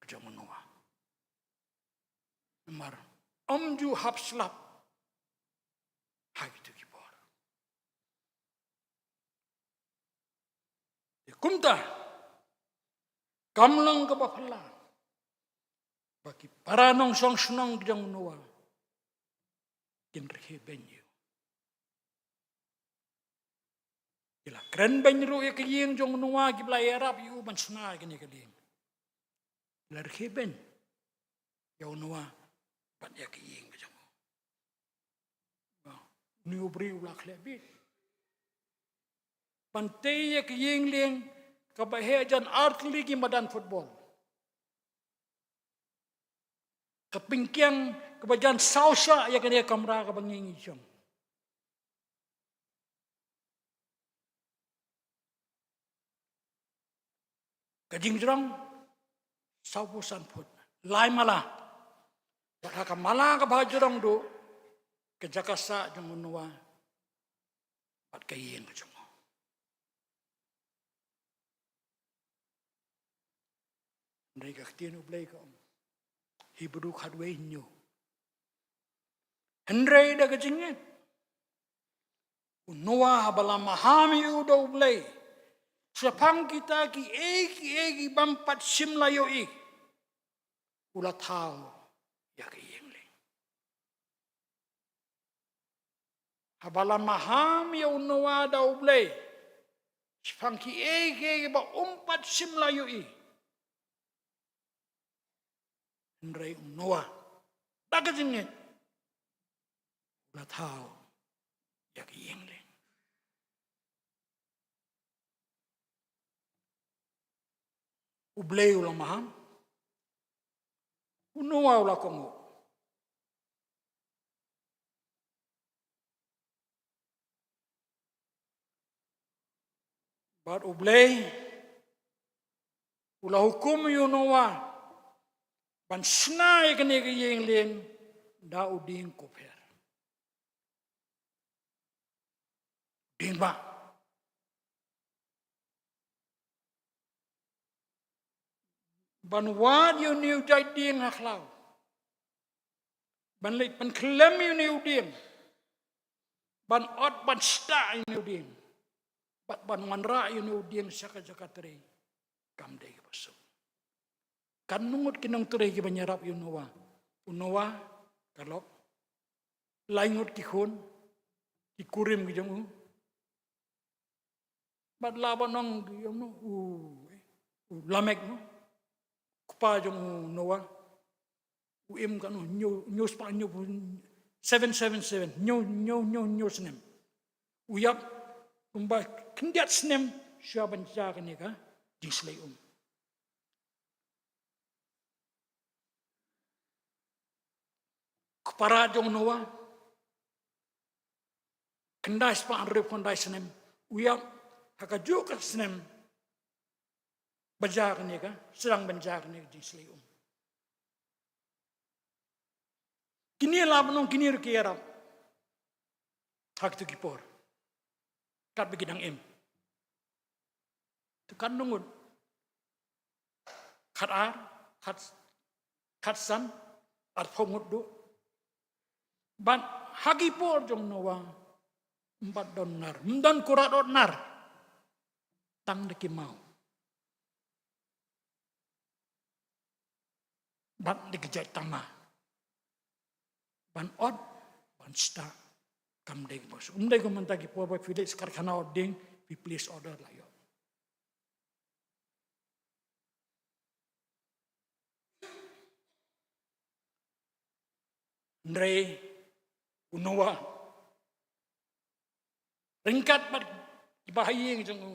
ka jong u Noah. Namar um ju hap slap ha kito ki por. Te kumta kam long kaba phylla ba ki para nongshong shnong ki jong u Noah kin rkhie beiñ ïa u. Ki la kren beiñ ruh ïa ka ïing jong u Noah kiba la ïarap ïa u ban shna ïa kane ka lieng. Ki la rkhie beiñ ïa u Noah bad ïa ka ïing ka jong u. Une u briew u la khleh bit ban tei ïa ka ïing lieng kaba heh jan ar tylli ki madan football. Ka pynkiang kaba jan saw shah ïa kane ka kamra kaba ngi ngi shong. Ka jingjrong sawphew san phut, lai mala. Bad ha ka mala kaba jrong duh ka jaka sah jong u Noah bad ka ïing ka jong u. Hynrei ka ktien U Blei ka ong, Hebru khatwei hynñiew, hynrei da ka jingngeit u Noah haba la maham ïa u da U Blei shaphang kita kiei kiei ki bym pat shym la ïohi, u la thaw ïa ka ïing lieng. Haba la maham ïa u Noah da U Blei shaphang kiei kiei ba um pat shym la ïohi, hynrei u Noah da ka jingngeit u la thaw ïa ka ïing lieng. U Blei u la maham, u Noah u la kohnguh. Bad U Blei u la hukum ïa u Noah ban shna ïa kane ka ïing lieng da u dieng kupher. Dieng ba ban wad ïa une u jait dieng ha khlaw, ban leit pynkhlem ïa une u dieng, ban ot ban sdang ïa une u dieng, bad ban wanrah ïa une u dieng sha ka jaka trei, kam dei kaba suk. Katno ngut ki nongtrei kiba ïarap ïa u Noah? U Noah, ka lok, lai ngut ki khun, ki kurim ki jong u. Bad la ban ong ki jong u, u Lamek, no, kpa jong u Noah, u im katno, hynñiew, hynñiew spah hynñiew, seven seven seven, hynñiew, hynñiew, hynñiew, hynñiew snem. U ïap kumba khyndiat snem shuwa ban jia kane ka jingslei um. Kpa jong u Noah, khyndai spah hynriewphew khyndai snem, u ïap ha kajuh ka snem ba jia kane ka, sdang ban jia kane ka jingslei um. Kine la ban ong kine ruh ki ïarap ha kito ki por, katba ki dang im. Te katno ngut? Khatar, khat, khatsan, arphew ngut duh. Bad ha ki por jong u Noah ym pat don nar, ym don kurat ot nar, tang da ki maw. Bad da ki jait tangma ban ot, ban stad, kam dei ba shu. Um dei kum mynta ki por ba phi leit sha karkhana ot dieng, phi place order la ïoh. Hynrei u Noah, ryngkat bad ki bahaïing jong u,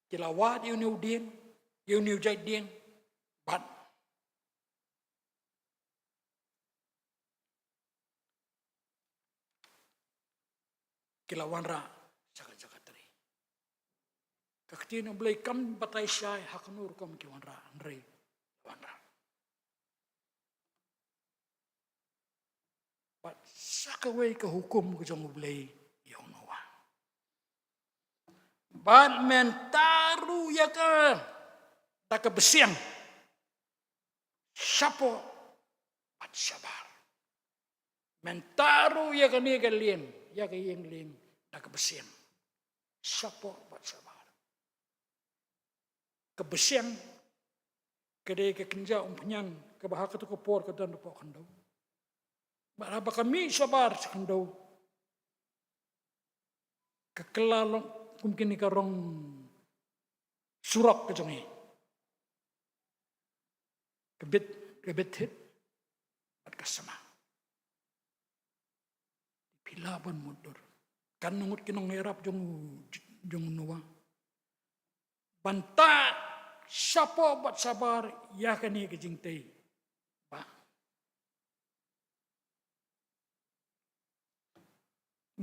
ki la wad ïa une u dieng, ïa une u jait dieng, bad ki la wanrah sha ka jaka trei. Ka ktien U Blei kam batai shai ha kano rukom ki wanrah, hynrei wanrah. Bad sa kawei ka hukum ka jong U Blei ïa u Noah. Bad mynta ruh ïa ka, da ka bseiñ, shapoh bad shabar. Mynta ruh ïa kane ka lieng, ïa ka ïing lieng, da ka bseiñ, shapoh bad shabar. Ka bseiñ ka dei ka kynja umphniang kaba ha kato ka por ka don hapoh khyndew. Bad haba ka mih shabar sha khyndew, ka kylla long kum kine ka rong surok ka jong ngi. Ka bit, ka bit thit bad ka sma. Phi lah ban mutdur. Katno ngut ki nongïarap jong u, jong u Noah ban tah shapoh bad shabar ïa kane ka jingtei. Ba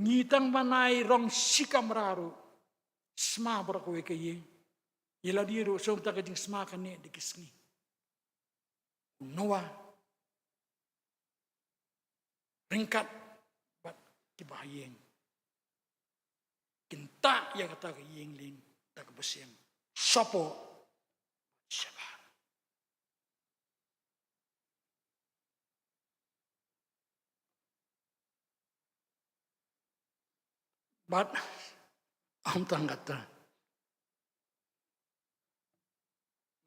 ngi tang ban ai rong shi kamra ruh, sma baroh kawei ka ïing. Ïa lade ruh sngewbha ka jingsma kane da ki sngi. U Noah ryngkat bad ki bahaïing kin tah ïa kata ka ïing lieng da ka bseiñ shapoh shabar. Bad ym tang kata,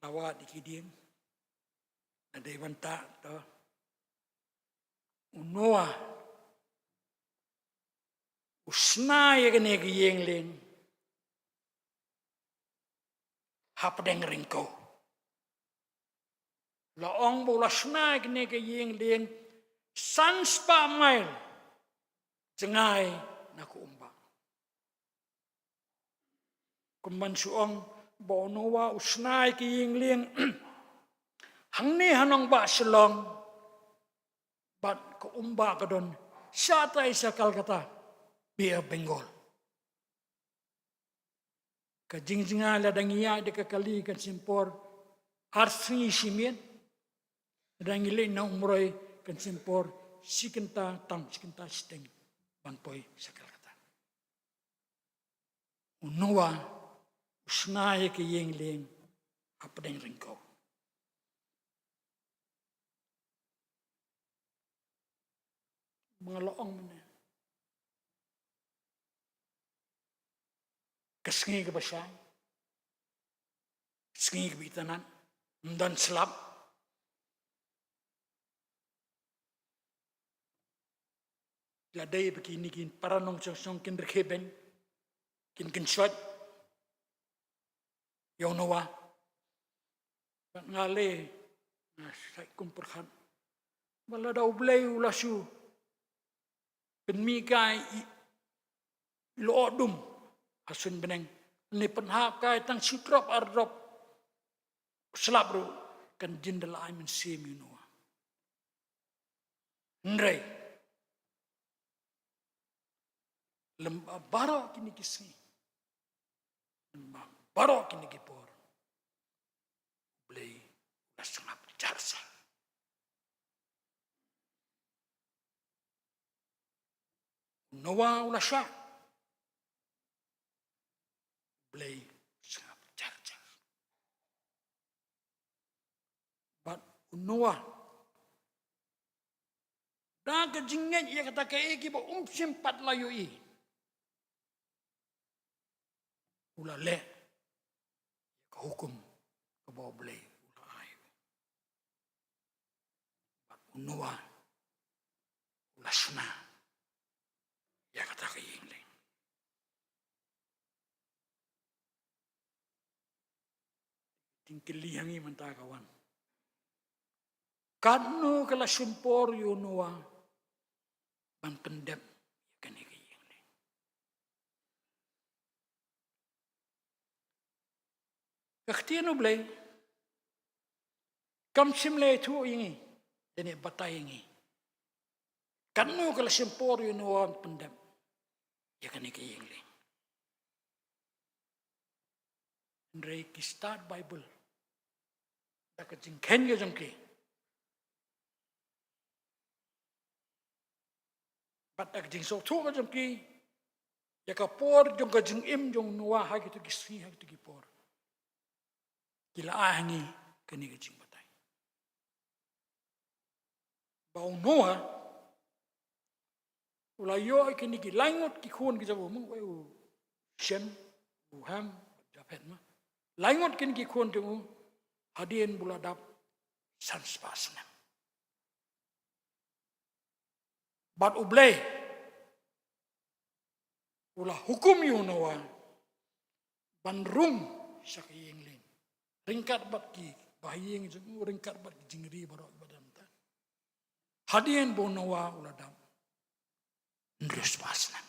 la wad ïa ki dieng, la dei ban tah, to, u Noah u shna ïa kane ka ïing lieng hapdeng ryngkew. La ong ba u la shna ïa kane ka ïing lieng san spah mail jngai na ka umbah. Kumban shu ong ba u Noah u shna ïa ka ïing lieng hangne ha nongbah Shillong, bad ka umbah ka don shatai sha Calcutta, Bay of Bengal. Ka jingjngai lada ngi ïaid da ka kali kan shim por ar sngi shi miet, lada ngi leit na Umroi kan shim por shi kynta tam, shi kynta shiteng ban poi sha Calcutta. U Noah u shna ïa ka ïing lieng hapdeng ryngkew. Ba nga la ong mynne, ka sngi kaba shai, ka sngi kaba itynnad, ym don slap. La dei ba kine ki para nongshong shnong kin rkhie beiñ, kin kynshoit ïa u Noah. Bad nga lei, nga shait kum pyrkhat ba lada U Blei u la shu pynmih kai i, i lyoh dum ha suiñ bneng, ne pynhap kai tang shi drop ar drop slap ruh, kan jin da la ai mynsiem ïa u Noah. Hynrei lem baroh kine ki sngi, lem baroh kine ki por, U Blei u la sngap jar sha u Noah, u la shah. U Blei u sngap jar jar. Bad u Noah, da ka jingngeit ïa kata kaei kaba um shym pat la ïohi, u la leh ïa ka hukum kaba U Blei u la ai. u Noah u la shna ïa kata ka ïing lieng. Jingkylli ha ngi mynta ka wan, katno ka la shim por ïa u Noah ban pyndep ïa kane ka ïing lieng? Ka ktien U Blei kam shym la ïathuh ïa ngi, lane batai ïa ngi katno ka la shim por ïa u Noah ban pyndep ïa kane ka ïing lieng. Hynrei ki stad Baibl da ka jingkheiñ ka jong ki bad da ka jingsngewthuh ka jong ki ïa ka por jong ka jingim jong u Noah ha kito ki sngi, ha kito ki por, ki la ai ha ngi kane ka jingbatai ba u Noah u la ïoh ïa kine ki laingut ki khun ki jong u, mo, u Shem, u Ham, Japhet, mo. Laingut kine ki khun jong u hadien ba u la dap san spah snem. Bad U Blei u la hukum ïa u Noah ban rung sha ka ïing lieng ryngkat bad ki bahaïing jong u, ryngkat bad ki jingri baroh kiba don mynta, hadien ba u Noah u la dap hynriew spah snem.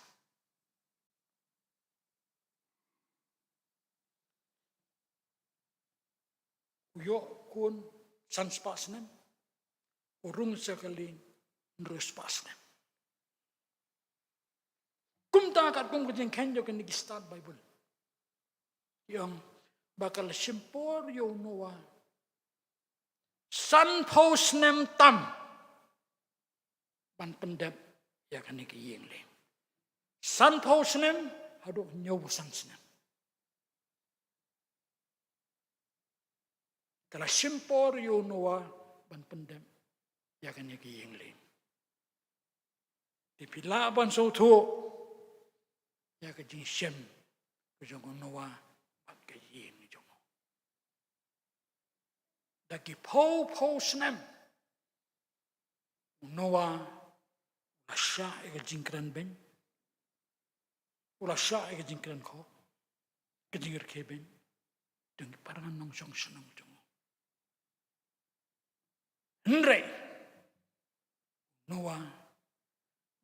U ïoh khun san spah snem, u rung sha ka lieng hynriew spah snem. Kumta katkum ka jingkheiñ jong kine ki stad Baibl, ki ong ba ka la shim por ïa u Noah sanphew snem tam ban pyndep ïa kane ka ïing lieng. Sanphew snem haduh hynñiewphew san snem. Ka la shim por ïa u Noah ban pyndep ïa kane ka ïing lieng. Te phi lah ban sngewthuh ïa ka jingshem ka jong u Noah bad ka ïing jong u. Da ki phew phew snem u Noah u la shah ïa ka jingkren beiñ, u la shah ïa ka jingkren khoh, ka jingrakhe beiñ jong ki para nongshong shnong jong u. Hynrei u Noah,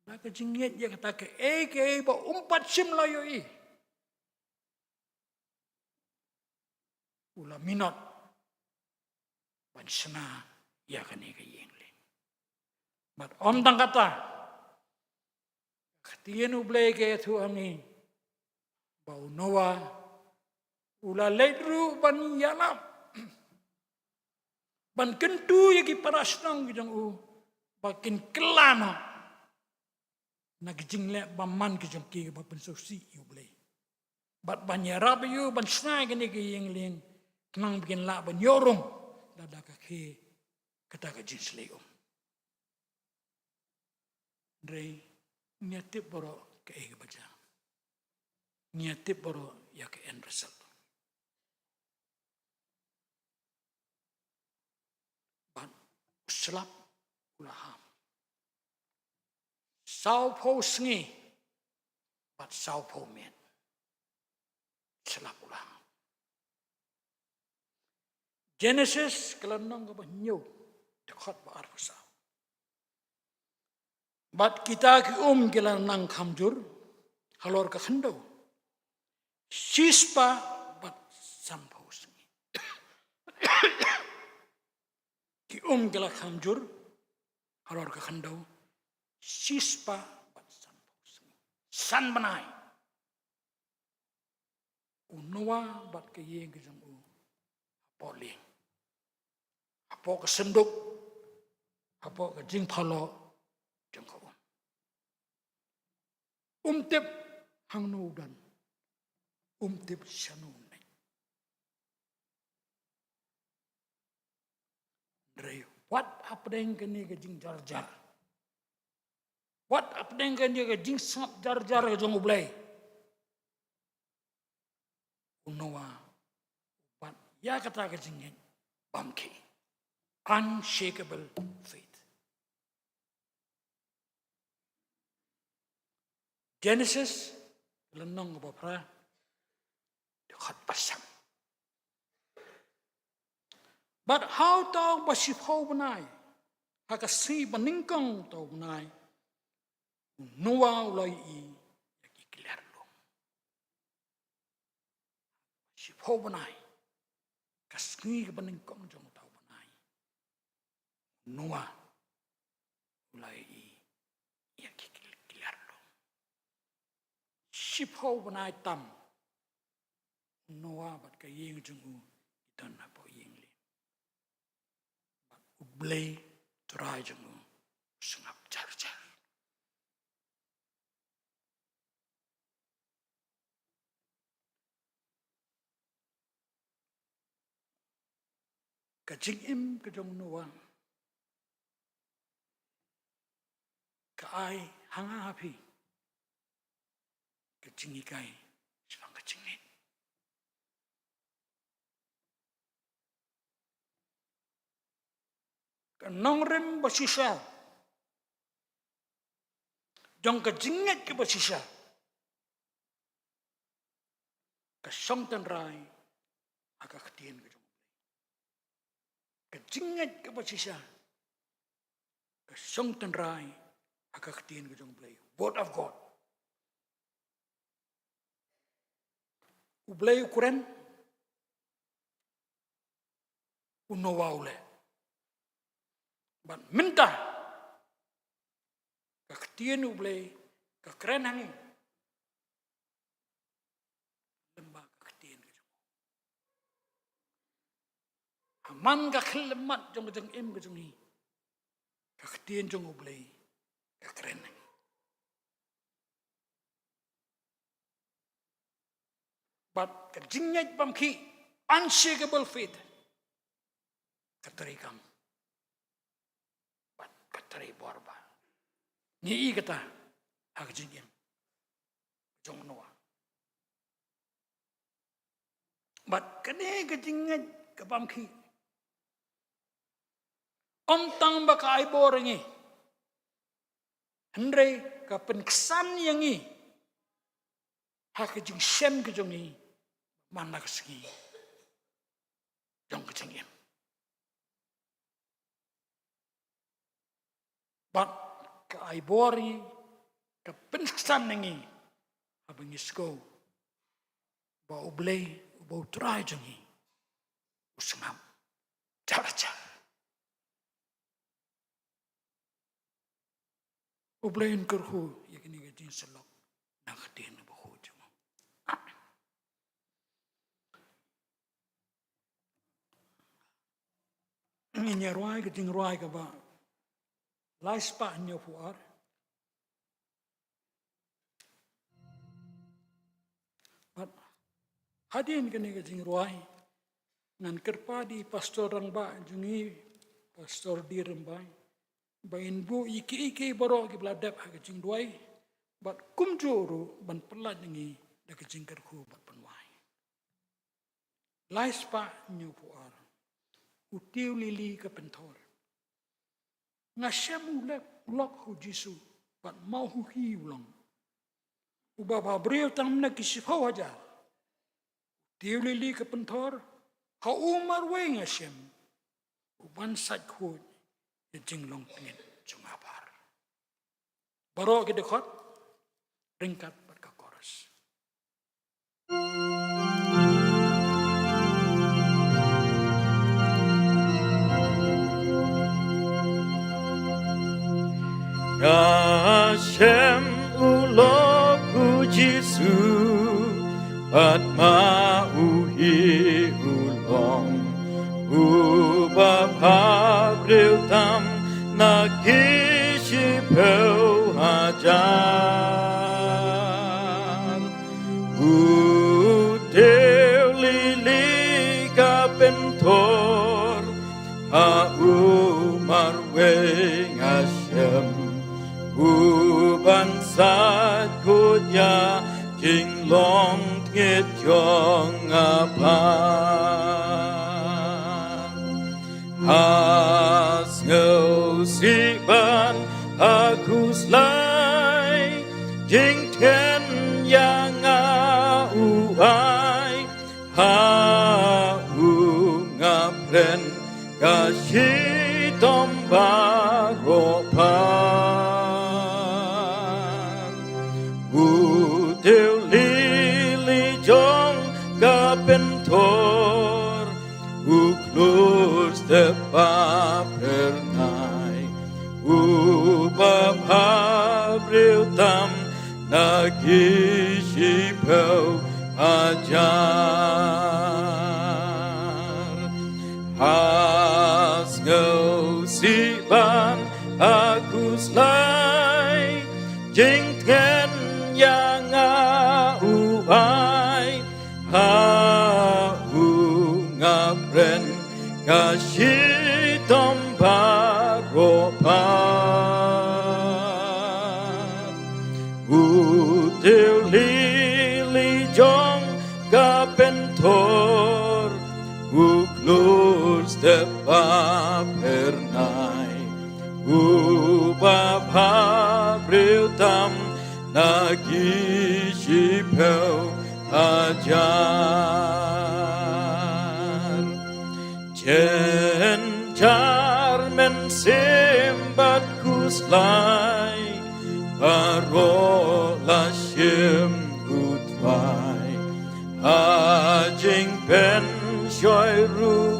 da ka jingngeit ïa kata kaei kaei ba um pat shym la ïohi, u la minot ban shna ïa kane ka ïing lieng. Bad ym tang kata, ka ktien U Blei ka ïathuh ha ngi ba u Noah u la leit ruh ban ïalap, ban kyntu ïa ki para shnong ki jong u ba kin kylla noh na ki jingleh bymman ki jong ki ba pynsngewsih ïa U Blei, bad ban ïarap ïa u ban shna ïa kane ka ïing lieng, khnang ba kin lah ban ïoh rung lada ka khie kata ka jingshlei um. Hynrei ngi ïa tip baroh kaei kaba jia. Ngi ïa tip baroh ïa ka end result. Bad u slap u la ham. Sawphew sngi bad sawphew miet. Slap u la ham. Genesis ka lynnong kaba hynñiew, dkhot ba arphew saw. Bad kita ki um ki la nang kham jur halor ka khyndew shispah bad sanphew sngi. Ki um ki la kham jur halor ka khyndew shispah bad sanphew sngi. San bnai. U Noah bad ka ïing ka jong u hapoh lieng, hapoh ka synduk, hapoh ka jingphalok jong ka um. Um tip hangno u don, um tip shano u neng. Hynrei wat hapdeng kane ka jingjarjar, wat hapdeng kane ka jingsngap jarjar ka jong U Blei, u Noah u bat ïa kata ka jingngeit bymkhih, unshakable faith. Genesis, lynnong kaba phra, dkhot ba san. Bad ha uta uba shiphew bnai, ha ka sngi banyngkong uta u bnai, u Noah u la ïohi ïa ki kliar lum. Shiphew bnai, ka sngi kaba nyngkong jong uta u bnai, u Noah u la ïohi ïa ki kil-, kliar lum. Shiphew bnai tam, u Noah bad ka ïing jong u ki don hapoh ïing lin. Bad U Blei Trai jong u u sngap jar jar. Ka jingim ka jong u Noah ka ai ha nga ha phi ka jinghikai shaphang ka jingngeit. Ka nongrim ba shisha jong ka jingngeit kaba shisha ka shong tynrai ha ka ktien ka jong U Blei. Ka jingngeit kaba shisha ka shong tynrai ha ka ktien ka jong U Blei, Word of God. U Blei u kren, u Noah u leh. Bad mynta ka ktien U Blei ka kren ha ngi. Lyngba ka ktien ka jong u. Ha man ka khyllipmat jong ka jingim ka jong ngi, ka ktien jong U Blei ka kren ha ngi. Bad ka jingngeit bymkhih, unshakable faith, ka trei kam. Bad ka trei bor ba ngi i kata ha ka jingim jong u Noah. Bad kane ka jingngeit ka bymkhih, ym tang ba ka ai bor ïa ngi, hynrei ka pynksan ïa ngi ha ka jingshem ka jong ngi man la ka sngi jong ka jingim. Bad ka ai bor ïa ngi, ka pynksan ïa ngi, haba ngi sngewthuh ba U Blei, uba U Trai jong ngi, u sngap jar jar. U Blei un kyrkhu ïa kane ka jingsyllok na ka ktien kaba khuid jong u. Ngin ïa rwai ka jingrwai kaba lai spah hynñiewphew ar. Bad hadien kane ka jingrwai, ngan kyrpad ïa i Pastor Rangbah jong ngi, Pastor D. Rymbai, ba in buh ïa kiei kiei baroh kiba la dep ha ka jingduwai, bad kumjuh ruh ban pyllait ïa ngi da ka jingkyrkhu bad pynwai. Lai spah hynñiewphew ar. U tiew lili ka pynthor. Nga shem u lok, u lok ha u Jisu, bad ma u hi u long. Uba bhabriew tang na ki shiphew hajar. U tiew lili ka pynthor, ha u marwei nga shem. Uban sait khuid ïa jinglong tngit jong nga baroh. Baroh ki dkhot, ryngkat bad ka chorus. Nga shem u lok u Jisu, bad ma u hi u long, uba bhabriew tam na ki shiphew hajar. U tiew lili ka pynthor, ha u marwei nga shem. Uban sait khuid ïa jinglong tngit jong nga baroh. Ha sngewsih bad ha khuslai, jing Kren ïa nga u ai ha u, nga pren ka shitom baroh pha. U tiew lili jong ka pynthor, u khlur step ba phyrnai, u ba bha briew tam na ki shiphew hajar. Ha sngew sih ban ha khuslai, jingtngen ïa nga u ai ha u, nga pren ka shitom baroh pha. U tiew lili jong ka pynthor, u khlur step ba phyrnai, u ba bha briew tam na ki shiphew hajar. Jynjar mynsiem bad khuslai, baroh la shim u trai. Ha jingpynshoi ruh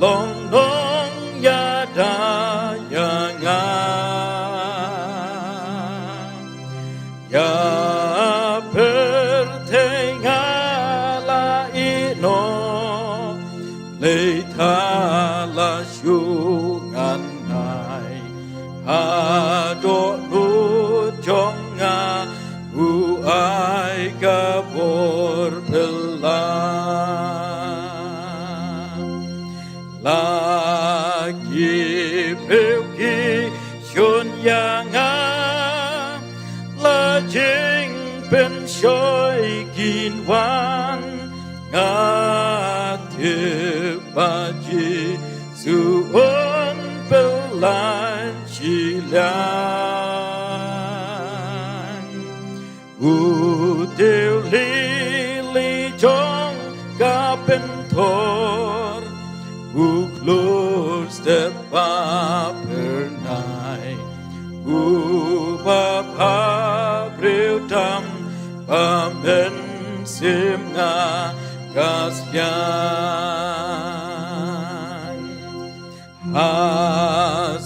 long nongïada ïa nga. Ïa pyrthei nga la ïeh noh, Blei thala shu ngan nai. Ha dohnud jong nga u ai ka bor phylla. La ki briew ki shun ïa nga, la jingpynshoi kin wan, nga tip ba Jisu un pynlait shiliang. U tiew lili jong ka pynthor, u khlur step ba phyrnai, u ba bha briew tam, ba mynsiem nga ka sliang. Ha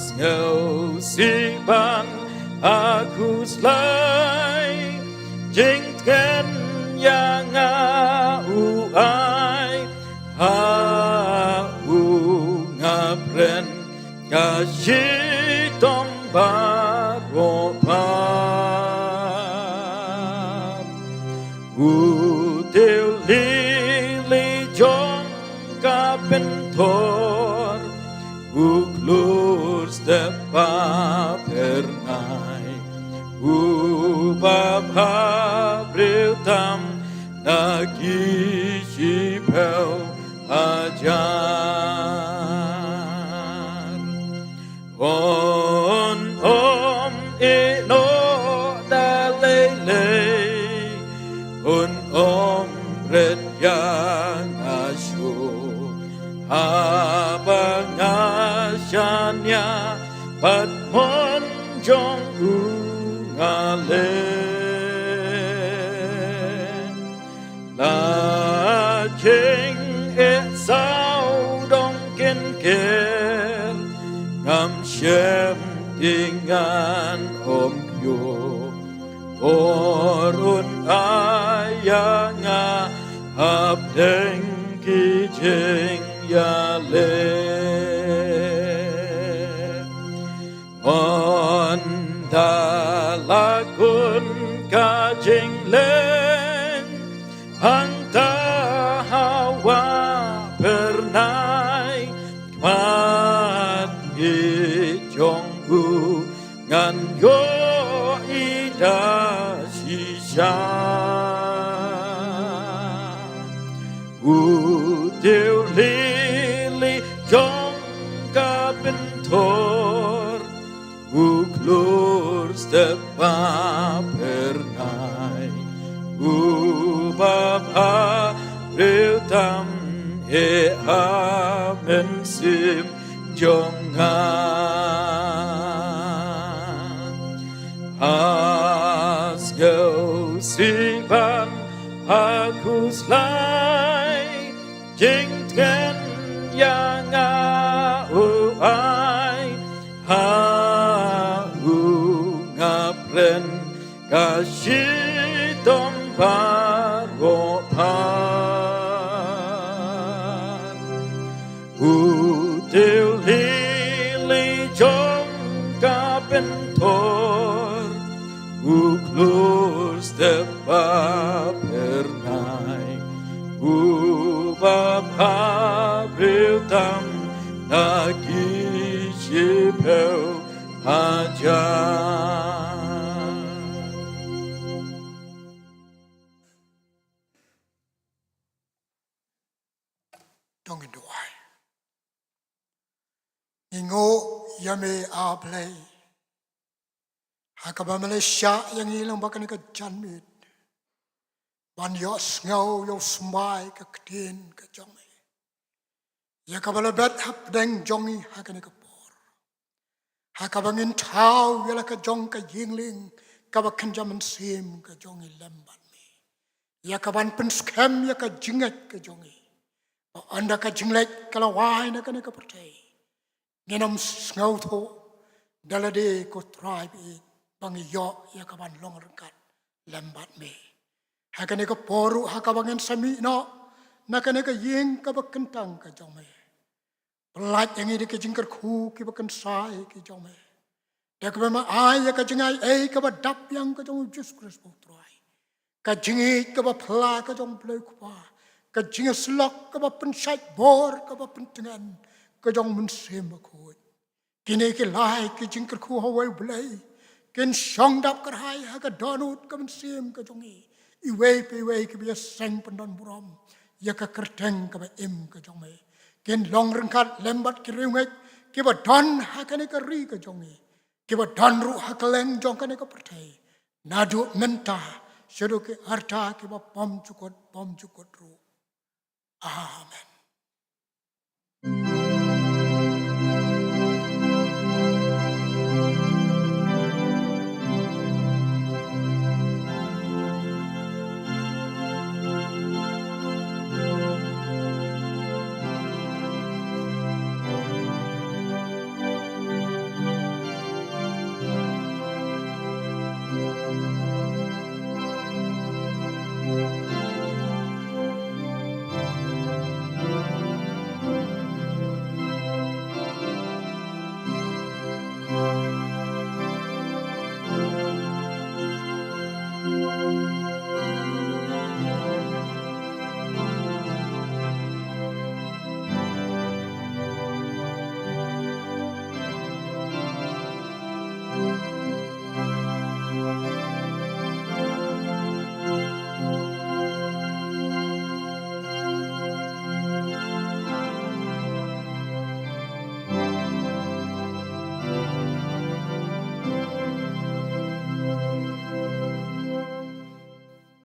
sngewsih ban ha khuslai, jingtngen ïa nga u ai ha u, nga pren ka shitom baroh pha. U tiew lili jong ka pynthor, u khlur step ba phyrnai, u ba bha briew tam na ki shiphew hajar. Un ym ïeh noh da lei lei, un ym bret ïa nga shuh, haba nga shaniah bad mon jong u nga leh. La jingeh sawdong kin ker, ngam shem, te ngan ym kyiuh. Por un ai ïa nga hapdeng ki jingïaleh. Ynda la khun ka jingleh, hangta ha wah phyrnai, khmat ngi jong u ngan ïohi da shisha. U tiew lili jong ka pynthor, u khlur step ba phyrnai, Uba pha briew tam heh ha mynsiem jong nga. Ha sngewsih ban ha khuslai jingtngen ïa nga u ai. Ha u nga pren ka shitom baroh pha. U tiew lili jong ka pynthor, u khlur step ba phyrnai, uba pha briew tam na ki shiphew hajar. To ngin duwai. Ngi nguh ïa me, A Blei, ha kaba me la shah ïa ngi lyngba kane ka janmiet ban ïohsngew, ïohsmai ka ktien ka jong me, ïa kaba la bet hapdeng jong ngi ha kane ka por, ha kaba ngin thaw ïa la ka jong ka jinglong kaba kynja mynsiem ka jong ngi lem bad me, ïa kaban pynskhem ïa ka jingngeit ka jong ngi, ba ynda ka jingleh ka la wai na kane ka pyrthei, ngin ym sngewthuh da lade, ko Trai, ba ngi ïoh ïa kaban long ryngkat lem bad me. Ha kane ka por ruh, ha kaba ngin sa mih noh na kane ka ïing kaba kyntang ka jong me, pyllait ïa ngi da ki jingkyrkhu kiba kynsai ki jong me, da kaba me ai ïa ka jingai ei kaba dap biang ka jong u Jisu Khrist, ko Trai, ka jingïeit kaba phylla ka jong u Blei u Kpa, ka jingïasyllok kaba pynshait bor kaba pyntngen ka jong u Mynsiem Bakhuid. Kine ki lai ki jingkyrkhu ha uwei u Blei kin shong dap kyrhai ha ka dohnud ka mynsiem ka jong ngi, iwei pa iwei, kiba ïaseng pyndonburom ïa ka kyrteng kaba im ka jong me, kin long ryngkat lem bad ki riewngeit kiba don ha kane ka ri ka jong ngi, kiba don ruh ha kylleng jong kane ka pyrthei, naduh mynta shaduh ki arta kiba bymjukut bymjukut ruh. Amen.